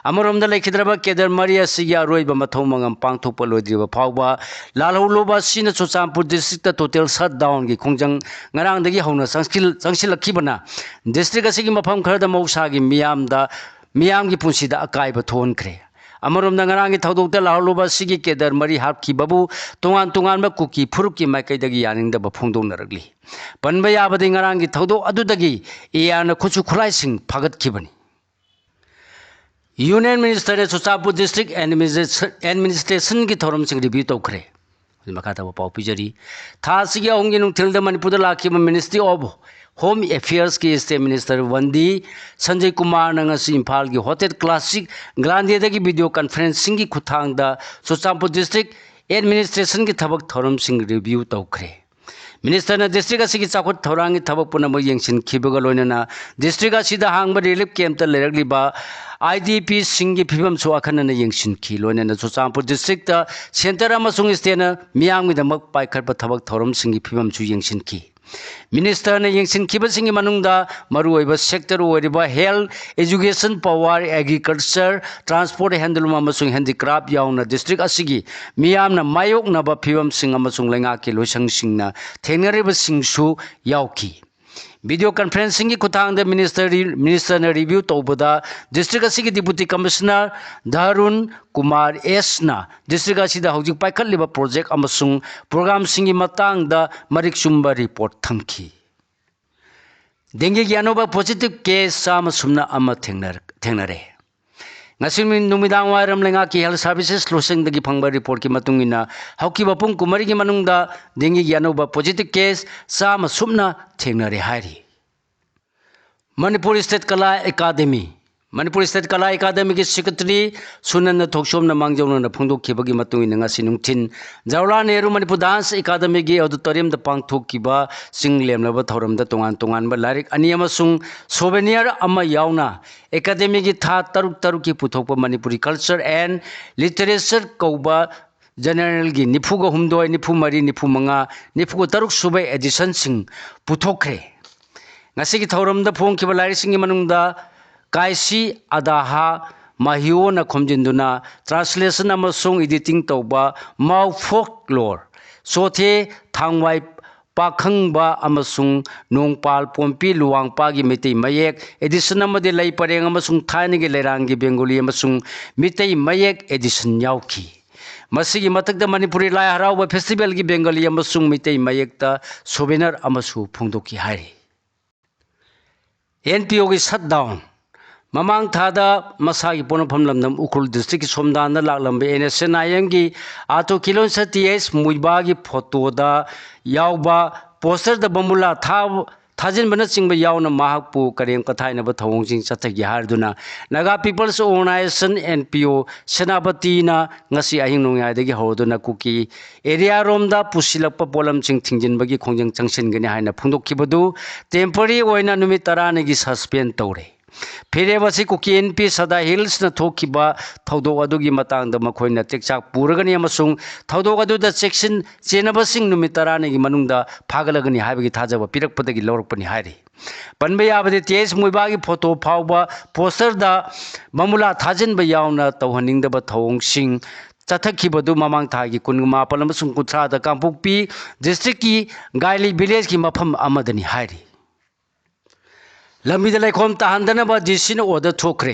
ꯑꯃꯔꯣꯝꯗ ꯂꯩꯈꯤꯗ꯭ꯔꯕ ꯀꯦꯗꯔ ꯃꯔꯤ ꯑꯁꯤꯒꯤ ꯑꯔꯣꯏꯕ ꯃꯊꯧ ꯃꯉꯝ ꯄꯥꯡꯊꯣꯛꯄ ꯂꯣꯏꯗ꯭ꯔꯤꯕ ꯐꯥꯎꯕ ꯂꯥꯜꯍꯧꯂꯨꯕ ꯑꯁꯤꯅ ꯆꯨꯔꯆꯥꯟꯄꯨꯔ ꯗꯤꯁꯇ꯭ꯔꯤꯛꯇ ꯇꯣꯇꯦꯜ ꯁꯠꯗꯥꯎꯟꯒꯤ ꯈꯣꯡꯖꯪ ꯉꯔꯥꯡꯗꯒꯤ ꯍꯧꯅ ꯆꯪꯁꯤꯜ-, ꯆꯪꯁꯤꯜꯂꯛꯈꯤꯕꯅ ꯗꯤꯁꯇ꯭ꯔꯤꯛ ꯑꯁꯤꯒꯤ ꯃꯐꯝ ꯈꯔꯗ ꯃꯍꯧꯁꯥꯒꯤ ꯃꯤꯌꯥꯝꯗ, ꯃꯤꯌꯥꯝꯒꯤ ꯄꯨꯟꯁꯤꯗ ꯑꯀꯥꯏꯕ ꯊꯣꯛꯍꯟꯈ꯭ꯔꯦ꯫ ꯑꯃꯔꯣꯝꯗ ꯉꯔꯥꯡꯒꯤ ꯊꯧꯗꯣꯛꯇ ꯂꯥꯜꯍꯧꯂꯨꯕ ꯑꯁꯤꯒꯤ ꯀꯦꯗꯔ ꯃꯔꯤ ꯍꯥꯠꯈꯤꯕꯕꯨ ꯇꯣꯉꯥꯟ ꯇꯣꯉꯥꯟꯕ ꯀꯨꯀꯤ ꯐꯨꯔꯨꯞꯀꯤ ꯃꯥꯏꯀꯩꯗꯒꯤ ꯌꯥꯅꯤꯡꯗꯕ ꯐꯣꯡꯗꯣꯛꯅꯔꯛꯂꯤ꯫ ꯄꯟꯕ ꯌꯥꯕꯗꯤ ꯉꯔꯥꯡꯒꯤ ꯊꯧꯗꯣꯛ ꯑꯗꯨꯗꯒꯤ ꯑꯦ ꯑꯥꯔꯅ ꯈꯨꯠꯁꯨ ꯈꯨꯠꯂꯥꯏꯁꯤꯡ ꯐꯥꯒꯠꯈꯤꯕꯅꯤ꯫ ꯌꯨꯅꯤꯌꯟ ꯃꯤꯅꯤꯁꯇꯔꯅ ꯆꯨꯔꯆꯥꯟꯄꯨꯔ ꯗꯤꯁꯇ꯭ꯔꯤꯛ ꯑꯦꯗꯃꯤꯅꯤꯁꯇ꯭ꯔꯦꯁꯟ-, ꯑꯦꯗꯃꯤꯅꯤꯁꯇ꯭ꯔꯦꯁꯟꯒꯤ ꯊꯧꯔꯝꯁꯤꯡ ꯔꯤꯚ꯭ꯌꯨ ꯇꯧꯈ꯭ꯔꯦ꯫ ꯃꯈꯥ ꯇꯥꯕ ꯄꯥꯎ ꯄꯤꯖꯔꯤ꯫ ꯊꯥ ꯑꯁꯤꯒꯤ ꯑꯍꯨꯝꯒꯤ ꯅꯨꯡꯊꯤꯜꯗ ꯃꯅꯤꯄꯨꯔꯗ ꯂꯥꯛꯈꯤꯕ ꯃꯤꯅꯤꯁꯇ꯭ꯔꯤ ꯑꯣꯐ ꯍꯣꯝ ꯑꯦꯐꯤꯌꯔꯁꯀꯤ ꯁ꯭ꯇꯦꯠ ꯃꯤꯅꯤꯁꯇꯔ ꯋꯟꯗꯤ ꯁꯟꯖꯌ ꯀꯨꯃꯥꯔꯅ ꯉꯁꯤ ꯏꯝꯐꯥꯜꯒꯤ ꯍꯣꯇꯦꯜ ꯀ꯭ꯂꯥꯁꯤꯛ ꯒ꯭ꯂꯥꯟꯗꯦꯗꯒꯤ ꯚꯤꯗꯤꯑꯣ ꯀꯟꯐꯔꯦꯟꯁꯤꯡꯒꯤ ꯈꯨꯠꯊꯥꯡꯗ ꯆꯨꯔꯆꯥꯟꯄꯨꯔ ꯗꯤꯁꯇ꯭ꯔꯤꯛ ꯑꯦꯗꯃꯤꯅꯤꯁꯇ꯭ꯔꯦꯁꯟꯒꯤ ꯊꯕꯛ ꯊꯧꯔꯝꯁꯤꯡ ꯔꯤꯚ꯭ꯌꯨ ꯇꯧꯈ꯭ꯔꯦ꯫ ꯃꯤꯅꯤꯁꯇꯔꯅ ꯗꯤꯁꯇ꯭ꯔꯤꯛ ꯑꯁꯤꯒꯤ ꯆꯥꯎꯈꯠ ꯊꯧꯔꯥꯡꯒꯤ ꯊꯕꯛ ꯄꯨꯝꯅꯃꯛ ꯌꯦꯡꯁꯤꯟꯈꯤꯕꯒ ꯂꯣꯏꯅꯅ ꯗꯤꯁꯇ꯭ꯔꯤꯛ ꯑꯁꯤꯗ ꯍꯥꯡꯕ ꯔꯤꯂꯤꯐ ꯀꯦꯝꯞꯇ ꯂꯩꯔꯛꯂꯤꯕ ꯑꯥꯏ ꯗꯤ ꯄꯤꯁꯤꯡꯒꯤ ꯐꯤꯕꯝꯁꯨ ꯑꯈꯟꯅꯅ ꯌꯦꯡꯁꯤꯟꯈꯤ꯫ ꯂꯣꯏꯅꯅ ꯆꯨꯔꯆꯥꯟꯄꯨꯔ ꯗꯤꯁꯇ꯭ꯔꯤꯛꯇ ꯁꯦꯟꯇꯔ ꯑꯃꯁꯨꯡ ꯁ꯭ꯇꯦꯠꯅ ꯃꯤꯌꯥꯝꯒꯤꯗꯃꯛ ꯄꯥꯏꯈꯠꯄ ꯊꯕꯛ ꯊꯧꯔꯝꯁꯤꯡꯒꯤ ꯐꯤꯕꯝꯁꯨ ꯌꯦꯡꯁꯤꯟꯈꯤ꯫ ꯃꯤꯅꯤꯁꯇꯔꯅ ꯌꯦꯡꯁꯤꯟꯈꯤꯕꯁꯤꯡꯒꯤ ꯃꯅꯨꯡꯗ ꯃꯔꯨꯑꯣꯏꯕ ꯁꯦꯛꯇꯔ ꯑꯣꯏꯔꯤꯕ health, education, power, agriculture, transport, handloom ꯑꯃꯁꯨꯡ ꯍꯦꯟꯗꯤꯀ꯭ꯔꯥꯐ ꯌꯥꯎꯅ ꯗꯤꯁꯇ꯭ꯔꯤꯛ ꯑꯁꯤꯒꯤ ꯃꯤꯌꯥꯝꯅ ꯃꯥꯌꯣꯛꯅꯕ ꯐꯤꯕꯝꯁꯤꯡ ꯑꯃꯁꯨꯡ ꯂꯩꯉꯥꯛꯀꯤ ꯂꯣꯏꯁꯪꯁꯤꯡꯅ ꯊꯦꯡꯅꯔꯤꯕꯁꯤꯡꯁꯨ ꯌꯥꯎꯈꯤ꯫ ꯚꯤꯗꯤꯑꯣ ꯀꯟꯐꯔꯦꯟꯁꯤꯡꯒꯤ ꯈꯨꯠꯊꯥꯡꯗ ꯃꯤꯅꯤꯁꯇꯔ, ꯃꯤꯅꯤꯁꯇꯔꯅ ꯔꯤꯚ꯭ꯌꯨ ꯇꯧꯕꯗ ꯗꯤꯁꯇ꯭ꯔꯤꯛ ꯑꯁꯤꯒꯤ ꯗꯤꯄꯨꯇꯤ ꯀꯃꯤꯁꯅꯔ ꯙꯔꯨꯟ ꯀꯨꯃꯥꯔ ꯑꯦꯁꯅ ꯗꯤꯁꯇ꯭ꯔꯤꯛ ꯑꯁꯤꯗ ꯍꯧꯖꯤꯛ ꯄꯥꯏꯈꯠꯂꯤꯕ ꯄ꯭ꯔꯣꯖꯦꯛ ꯑꯃꯁꯨꯡ ꯄ꯭ꯔꯣꯒ꯭ꯔꯥꯝꯁꯤꯡꯒꯤ ꯃꯇꯥꯡꯗ ꯃꯔꯤꯛ ꯆꯨꯝꯕ ꯔꯤꯄꯣꯔꯠ ꯊꯝꯈꯤ꯫ ꯗꯦꯡꯒꯤꯒꯤ ꯑꯅꯧꯕ ꯄꯣꯖꯤꯇꯤꯚ ꯀꯦꯁ ꯆꯥꯝꯃ ꯁꯨꯞꯅ ꯑꯃ ꯊꯦꯡꯅꯔ-, ꯊꯦꯡꯅꯔꯦ꯫ ꯉꯁꯤ ꯅꯨꯃꯤ-, ꯅꯨꯃꯤꯗꯥꯡ ꯋꯥꯏꯔꯝ ꯂꯩꯉꯥꯛꯀꯤ ꯍꯦꯜꯊ ꯁꯥꯔꯚꯤꯁꯦꯁ ꯂꯣꯏꯁꯪꯗꯒꯤ ꯐꯪꯕ ꯔꯤꯄꯣꯔꯠꯀꯤ ꯃꯇꯨꯡ ꯏꯟꯅ, ꯍꯧꯈꯤꯕ ꯄꯨꯡ ꯀꯨꯟꯃꯔꯤꯒꯤ ꯃꯅꯨꯡꯗ ꯗꯦꯡꯒꯤꯒꯤ ꯑꯅꯧꯕ ꯄꯣꯖꯤꯇꯤꯚ ꯀꯦꯁ ꯆꯥꯝꯃ ꯁꯨꯞꯅ ꯊꯦꯡꯅꯔꯦ ꯍꯥꯏꯔꯤ꯫ ꯃꯅꯤꯄꯨꯔ ꯁ꯭ꯇꯦꯠ ꯀꯂꯥ ꯑꯦꯀꯥꯗꯃꯤ, ꯃꯅꯤꯄꯨꯔ ꯁ꯭ꯇꯦꯠ ꯀꯂꯥ ꯑꯦꯀꯥꯗꯃꯤꯒꯤ ꯁꯦꯀ꯭ꯔꯦꯇꯔꯤ ꯁꯨꯅꯟꯗ ꯊꯣꯛꯆꯣꯝꯅ ꯃꯥꯡꯖꯧꯅꯅ ꯐꯣꯡꯗꯣꯛꯈꯤꯕꯒꯤ ꯃꯇꯨꯡ ꯏꯟꯅ, ꯉꯁꯤ ꯅꯨꯡꯊꯤꯟ ꯖꯋꯥꯍꯔꯂꯥꯜ ꯅꯦꯍꯔꯨ ꯃꯅꯤꯄꯨꯔ ꯗꯥꯟꯁ ꯑꯦꯀꯥꯗꯃꯤꯒꯤ ꯑꯣꯗꯤꯇꯣꯔꯤꯌꯝꯗ ꯄꯥꯡꯊꯣꯛꯈꯤꯕ ꯆꯤꯡ ꯂꯦꯝꯂꯕ ꯊꯧꯔꯝꯗ ꯇꯣꯉꯥꯟ ꯇꯣꯉꯥꯟꯕ ꯂꯥꯏꯔꯤꯛ ꯑꯅꯤ ꯑꯃꯁꯨꯡ ꯁꯣꯚꯦꯅꯤꯌꯔ ꯑꯃ ꯌꯥꯎꯅ ꯑꯦꯀꯥꯗꯃꯤꯒꯤ ꯊꯥ ꯇꯔꯨꯛ ꯇꯔꯨꯛꯀꯤ ꯄꯨꯊꯣꯛꯄ ꯃꯅꯤꯄꯨꯔꯤ ꯀꯜꯆꯔ ꯑꯦꯟ ꯂꯤꯇꯔꯦꯆꯔ ꯀꯧꯕ ꯖꯔꯅꯦꯜꯒꯤ ꯅꯤꯐꯨꯒ ꯍꯨꯝꯗꯣꯏ, ꯅꯤꯐꯨ ꯃꯔꯤ, ꯅꯤꯐꯨ ꯃꯉꯥ, ꯅꯤꯐꯨ ꯇꯔꯨꯛ ꯁꯨꯕ ꯑꯦꯗꯤꯁꯟꯁꯤꯡ ꯄꯨꯊꯣꯛꯈ꯭ꯔꯦ꯫ ꯉꯁꯤꯒꯤ ꯊꯧꯔꯝꯗ ꯐꯣꯡꯈꯤꯕ ꯂꯥꯏꯔꯤꯛꯁꯤꯡꯒꯤ ꯃꯅꯨꯡꯗ ꯀꯥꯏꯁꯤ ꯑꯗꯥꯍꯥ ꯃꯥꯍꯤꯌꯣꯅ ꯈꯣꯝꯖꯤꯟꯗꯨꯅ ꯇ꯭ꯔꯥꯟꯁꯂꯦꯁꯟ ꯑꯃꯁꯨꯡ ꯏꯗꯤꯇꯤꯡ ꯇꯧꯕ ꯃꯥꯎ ꯐꯣꯛꯂꯣꯔ, ꯆꯣꯊꯦ ꯊꯥꯡꯋꯥꯏ ꯄꯥꯈꯪꯕ ꯑꯃꯁꯨꯡ ꯅꯣꯡꯄꯥꯜ ꯄꯣꯝꯄꯤ ꯂꯨꯋꯥꯡꯄꯥꯒꯤ ꯃꯩꯇꯩ ꯃꯌꯦꯛ ꯑꯦꯗꯤꯁꯟ ꯑꯃꯗꯤ ꯂꯩ ꯄꯔꯦꯡ ꯑꯃꯁꯨꯡ ꯊꯥꯏꯅꯒꯤ ꯂꯩꯔꯥꯡꯒꯤ ꯕꯦꯡꯒꯣꯂꯤ ꯑꯃꯁꯨꯡ ꯃꯤꯇꯩ ꯃꯌꯦꯛ ꯑꯦꯗꯤꯁꯟ ꯌꯥꯎꯈꯤ꯫ ꯃꯁꯤꯒꯤ ꯃꯊꯛꯇ ꯃꯅꯤꯄꯨꯔꯤ ꯂꯥꯏ ꯍꯔꯥꯎꯕ ꯐꯦꯁꯇꯤꯚꯦꯜꯒꯤ ꯕꯦꯡꯒꯥꯂꯤ ꯑꯃꯁꯨꯡ ꯃꯤꯇꯩ ꯃꯌꯦꯛꯇ ꯁꯣꯚꯦꯅꯔ ꯑꯃꯁꯨ ꯐꯣꯡꯗꯣꯛꯈꯤ ꯍꯥꯏꯔꯤ꯫ ꯑꯦꯟ ꯄꯤ ꯑꯣꯒꯤ ꯁꯠ ꯗꯥꯎꯟ꯫ ꯃꯃꯥꯡ ꯊꯥꯗ ꯃꯁꯥꯒꯤ ꯄꯣꯛꯅꯐꯝ ꯂꯝꯗꯝ ꯎꯈ꯭ꯔꯨꯜ ꯗꯤꯁꯇ꯭ꯔꯤꯛꯀꯤ ꯁꯣꯝꯗꯥꯟꯗ ꯂꯥꯛꯂꯝꯕ ꯑꯦꯟ ꯑꯦꯁ ꯑꯦꯟ ꯑꯥꯏ ꯑꯦꯝꯒꯤ ꯑꯥꯇꯣ ꯀꯤꯂꯣꯟ ꯁꯇꯤ ꯑꯦꯁ ꯃꯨꯏꯕꯥꯒꯤ ꯐꯣꯇꯣꯗ ꯌꯥꯎꯕ ꯄꯣꯁꯇꯔꯗ ꯕꯣꯝꯕꯨꯂꯥ ꯊꯥ-, ꯊꯥꯖꯤꯟꯕꯅꯆꯤꯡꯕ ꯌꯥꯎꯅ ꯃꯍꯥꯛꯄꯨ ꯀꯔꯦꯝ ꯀꯊꯥꯏꯅꯕ ꯊꯧꯑꯣꯡꯁꯤꯡ ꯆꯠꯊꯈꯤ ꯍꯥꯏꯗꯨꯅ Naga People's Organization, N P O, ꯁꯦꯅꯥꯄꯇꯤꯅ ꯉꯁꯤ ꯑꯍꯤꯡ ꯅꯣꯡꯌꯥꯏꯗꯒꯤ ꯍꯧꯔꯗꯨꯅ ꯀꯨꯀꯤ ꯑꯦꯔꯤꯌꯥꯔꯣꯝꯗ ꯄꯨꯁꯤꯜꯂꯛꯄ ꯄꯣꯠꯂꯝꯁꯤꯡ ꯊꯤꯡꯖꯤꯟꯕꯒꯤ ꯈꯣꯡꯖꯪ ꯆꯪꯁꯤꯟꯒꯅꯤ ꯍꯥꯏꯅ ꯐꯣꯡꯗꯣꯛꯈꯤꯕꯗꯨ temporary ꯑꯣꯏꯅ ꯅꯨꯃꯤꯠ ꯇꯔꯥꯅꯤꯒꯤ suspend ꯇꯧꯔꯦ꯫ ꯐꯤꯔꯦꯞ ꯑꯁꯤ ꯀꯨꯀꯤ ꯏꯟꯄꯤ ꯁꯗꯥ ꯍꯤꯜꯁꯅ ꯊꯣꯛꯈꯤꯕ ꯊꯧꯗꯣꯛ ꯑꯗꯨꯒꯤ ꯃꯇꯥꯡꯗ ꯃꯈꯣꯏꯅ ꯆꯦꯛꯆꯥꯛ ꯄꯨꯔꯒꯅꯤ ꯑꯃꯁꯨꯡ ꯊꯧꯗꯣꯛ ꯑꯗꯨꯗ ꯆꯦꯛꯁꯤꯟ ꯆꯦꯟꯅꯕꯁꯤꯡ ꯅꯨꯃꯤꯠ ꯇꯔꯥꯅꯤꯒꯤ ꯃꯅꯨꯡꯗ ꯐꯥꯒꯠꯂꯒꯅꯤ ꯍꯥꯏꯕꯒꯤ ꯊꯥꯖꯕ ꯄꯤꯔꯛꯄꯗꯒꯤ ꯂꯧꯔꯛꯄꯅꯤ ꯍꯥꯏꯔꯤ꯫ ꯄꯟꯕ ꯌꯥꯕꯗꯤ ꯇꯤ ꯑꯦꯁ ꯃꯨꯏꯕꯥꯒꯤ ꯐꯣꯇꯣ ꯐꯥꯎꯕ ꯄꯣꯁꯇꯔꯗ ꯃꯃꯨꯂꯥ ꯊꯥꯖꯤꯟꯕ ꯌꯥꯎꯅ ꯇꯧꯍꯟꯅꯤꯡꯗꯕ ꯊꯧꯑꯣꯡꯁꯤꯡ ꯆꯠꯊꯈꯤꯕꯗꯨ ꯃꯃꯥꯡ ꯊꯥꯒꯤ ꯀꯨꯟꯃꯥꯄꯟ ꯑꯃꯁꯨꯡ ꯀꯨꯟꯊ꯭ꯔꯥꯗ ꯀꯥꯡꯄꯣꯛꯄꯤ ꯗꯤꯁꯇ꯭ꯔꯤꯛꯀꯤ ꯒꯥꯏꯂꯤ ꯚꯤꯂꯦꯖꯀꯤ ꯃꯐꯝ ꯑꯃꯗꯅꯤ ꯍꯥꯏꯔꯤ꯫ ꯂꯝꯕꯤꯗ ꯂꯩꯈꯣꯝ ꯇꯥꯍꯟꯗꯅꯕ ꯗꯤ ꯁꯤꯅ order ꯊꯣꯛꯈ꯭ꯔꯦ꯫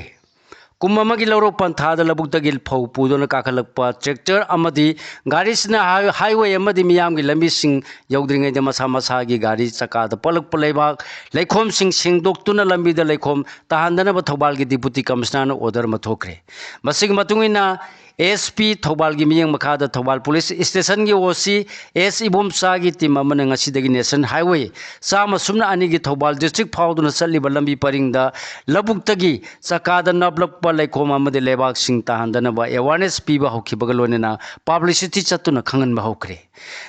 ꯀꯨꯝ ꯑꯃꯒꯤ ꯂꯧꯔꯣꯛ ꯄꯟꯊꯥꯗ ꯂꯧꯕꯨꯛꯇꯒꯤ ꯐꯧ ꯄꯨꯗꯨꯅ ꯀꯥꯈꯠꯂꯛꯄ tractor ꯑꯃꯗꯤ ꯒꯥꯔꯤꯁꯤꯅ ꯍꯥꯏ-, highway ꯑꯃꯗꯤ ꯃꯤꯌꯥꯝꯒꯤ ꯂꯝꯕꯤꯁꯤꯡ ꯌꯧꯗ꯭ꯔꯤꯉꯩꯗ ꯃꯁꯥ ꯃꯁꯥꯒꯤ ꯒꯥꯔꯤ ꯆꯀꯥꯗ ꯄꯛꯂꯛꯄ ꯂꯩꯕꯥꯛ ꯂꯩꯈꯣꯝꯁꯤꯡ ꯁꯦꯡꯗꯣꯛꯇꯨꯅ ꯂꯝꯕꯤꯗ ꯂꯩꯈꯣꯝ ꯇꯥꯍꯟꯗꯅꯕ ꯊꯧꯕꯥꯜꯒꯤ Deputy Commissionerꯅ order ꯑꯃ ꯊꯣꯛꯈ꯭ꯔꯦ꯫ ꯃꯁꯤꯒꯤ ꯃꯇꯨꯡ ꯏꯟꯅ ꯑꯦꯁ ꯄꯤ ꯊꯧꯕꯥꯜꯒꯤ ꯃꯤꯠꯌꯦꯡ ꯃꯈꯥꯗ ꯊꯧꯕꯥꯜ ꯄꯨꯂꯤꯁ ꯁ꯭ꯇꯦꯁꯟꯒꯤ ꯑꯣ ꯁꯤ ꯑꯦꯁ ꯏꯕꯣꯝꯆꯥꯒꯤ team ꯑꯃꯅ ꯉꯁꯤꯗꯒꯤ National Highway ꯆꯥꯝꯃ ꯁꯨꯞꯅ ꯑꯅꯤꯒꯤ ꯊꯧꯕꯥꯜ district ꯐꯥꯎꯗꯨꯅ ꯆꯠꯂꯤꯕ ꯂꯝꯕꯤ ꯄꯔꯤꯡꯗ ꯂꯧꯕꯨꯛꯇꯒꯤ ꯆꯀꯥꯗ ꯅꯞꯂꯛꯄ ꯂꯩꯈꯣꯝ ꯑꯃꯗꯤ ꯂꯩꯕꯥꯛꯁꯤꯡ ꯇꯥꯍꯟꯗꯅꯕ awareness ꯄꯤꯕ ꯍꯧꯈꯤꯕꯒ ꯂꯣꯏꯅꯅ publicity ꯆꯠꯇꯨꯅ ꯈꯪꯍꯟꯕ ꯍꯧꯈ꯭ꯔꯦ꯫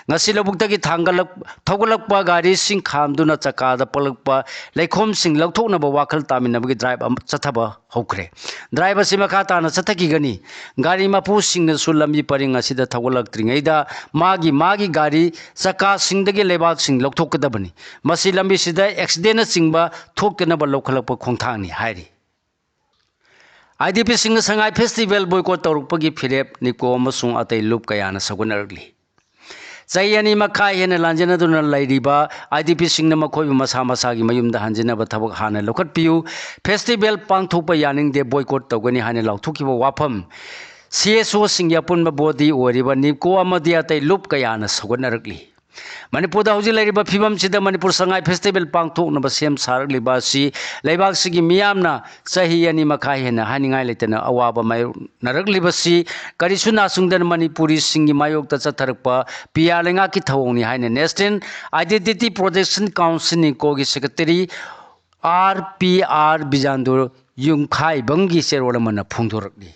ꯉꯁꯤ ꯂꯧꯕꯨꯛꯇꯒꯤ ꯊꯥꯡꯒꯠꯂꯛ-, ꯊꯧꯒꯠꯂꯛꯄ ꯒꯥꯔꯤꯁꯤꯡ ꯈꯥꯝꯗꯨꯅ ꯆꯀꯥꯗ ꯄꯛꯂꯛꯄ ꯂꯩꯈꯣꯝꯁꯤꯡ ꯂꯧꯊꯣꯛꯅꯕ ꯋꯥꯈꯜ ꯇꯥꯃꯤꯟꯅꯕꯒꯤ drive ꯑꯃ ꯆꯠꯊꯕ ꯍꯧꯈ꯭ꯔꯦ꯫ Drive ꯑꯁꯤ ꯃꯈꯥ ꯇꯥꯅ ꯆꯠꯊꯈꯤꯒꯅꯤ꯫ ꯒꯥꯔꯤ ꯃꯄꯨꯁꯤꯡꯅꯁꯨ ꯂꯝꯕꯤ ꯄꯔꯤꯡ ꯑꯁꯤꯗ ꯊꯧꯒꯠꯂꯛꯇ꯭ꯔꯤꯉꯩꯗ ꯃꯥꯒꯤ ꯃꯥꯒꯤ ꯒꯥꯔꯤ ꯆꯀꯥꯁꯤꯡꯗꯒꯤ ꯂꯩꯕꯥꯛꯁꯤꯡ ꯂꯧꯊꯣꯛꯀꯗꯕꯅꯤ꯫ ꯃꯁꯤ ꯂꯝꯕꯤꯁꯤꯗ accidentꯅꯆꯤꯡꯕ ꯊꯣꯛꯇꯅꯕ ꯂꯧꯈꯠꯂꯛꯄ ꯈꯣꯡꯊꯥꯡꯅꯤ ꯍꯥꯏꯔꯤ꯫ I D ꯄꯤꯁꯤꯡꯅ Sangai festival boycott ꯇꯧꯔꯛꯄꯒꯤ ꯐꯤꯔꯦꯞ ꯅꯤꯞꯀꯣ ꯑꯃꯁꯨꯡ ꯑꯇꯩ ꯂꯨꯞ ꯀꯌꯥꯅ ꯁꯧꯒꯠꯅꯔꯛꯂꯤ꯫ ꯆꯍꯤ ꯑꯅꯤ ꯃꯈꯥꯏ ꯍꯦꯟꯅ ꯂꯥꯟꯖꯦꯟꯅꯗꯨꯅ ꯂꯩꯔꯤꯕ ꯑꯥꯏ ꯗꯤ ꯄꯤꯁꯤꯡꯅ ꯃꯈꯣꯏꯕꯨ ꯃꯁꯥ ꯃꯁꯥꯒꯤ ꯃꯌꯨꯝꯗ ꯍꯟꯖꯤꯟꯅꯕ ꯊꯕꯛ ꯍꯥꯟꯅ ꯂꯧꯈꯠꯄꯤꯌꯨ, festival ꯄꯥꯡꯊꯣꯛꯄ ꯌꯥꯅꯤꯡꯗꯦ, boycott ꯇꯧꯒꯅꯤ ꯍꯥꯏꯅ ꯂꯥꯎꯊꯣꯛꯈꯤꯕ ꯋꯥꯐꯝ ꯁꯤ ꯑꯦꯁ ꯑꯣꯁꯤꯡꯒꯤ ꯑꯄꯨꯟꯕ body ꯑꯣꯏꯔꯤꯕ ꯅꯤꯞꯀꯣ ꯑꯃꯗꯤ ꯑꯇꯩ ꯂꯨꯞ ꯀꯌꯥꯅ ꯁꯧꯒꯠꯅꯔꯛꯂꯤ꯫ ꯃꯅꯤꯄꯨꯔꯗ ꯍꯧꯖꯤꯛ ꯂꯩꯔꯤꯕ ꯐꯤꯕꯝꯁꯤꯗ ꯃꯅꯤꯄꯨꯔ ꯁꯉꯥꯏ ꯐꯦꯁꯇꯤꯚꯦꯜ ꯄꯥꯡꯊꯣꯛꯅꯕ ꯁꯦꯝ ꯁꯥꯔꯛꯂꯤꯕ ꯑꯁꯤ ꯂꯩꯕꯥꯛꯁꯤꯒꯤ ꯃꯤꯌꯥꯝꯅ ꯆꯍꯤ ꯑꯅꯤ ꯃꯈꯥꯏ ꯍꯦꯟꯅ ꯍꯥꯏꯅꯤꯡꯉꯥꯏ ꯂꯩꯇꯅ ꯑꯋꯥꯕ ꯃꯥꯌꯣꯛꯅꯔꯛꯂꯤꯕꯁꯤ ꯀꯔꯤꯁꯨ ꯅꯥꯆꯨꯡꯗꯅ ꯃꯅꯤꯄꯨꯔꯤꯁꯤꯡꯒꯤ ꯃꯥꯌꯣꯛꯇ ꯆꯠꯊꯔꯛꯄ ꯄꯤꯌꯥ ꯂꯩꯉꯥꯛꯀꯤ ꯊꯧꯑꯣꯡꯅꯤ ꯍꯥꯏꯅ National Identity Protection Council, ꯅꯤꯀꯣꯒꯤ ꯁꯦꯀ꯭ꯔꯦꯇꯔꯤ ꯑꯥꯔ ꯄꯤ ꯑꯥꯔ ꯕꯤꯖꯥꯟꯗꯨ ꯌꯨꯝꯈꯥꯏꯕꯝꯒꯤ ꯆꯦꯔꯣꯜ ꯑꯃꯅ ꯐꯣꯡꯗꯣꯔꯛꯂꯤ꯫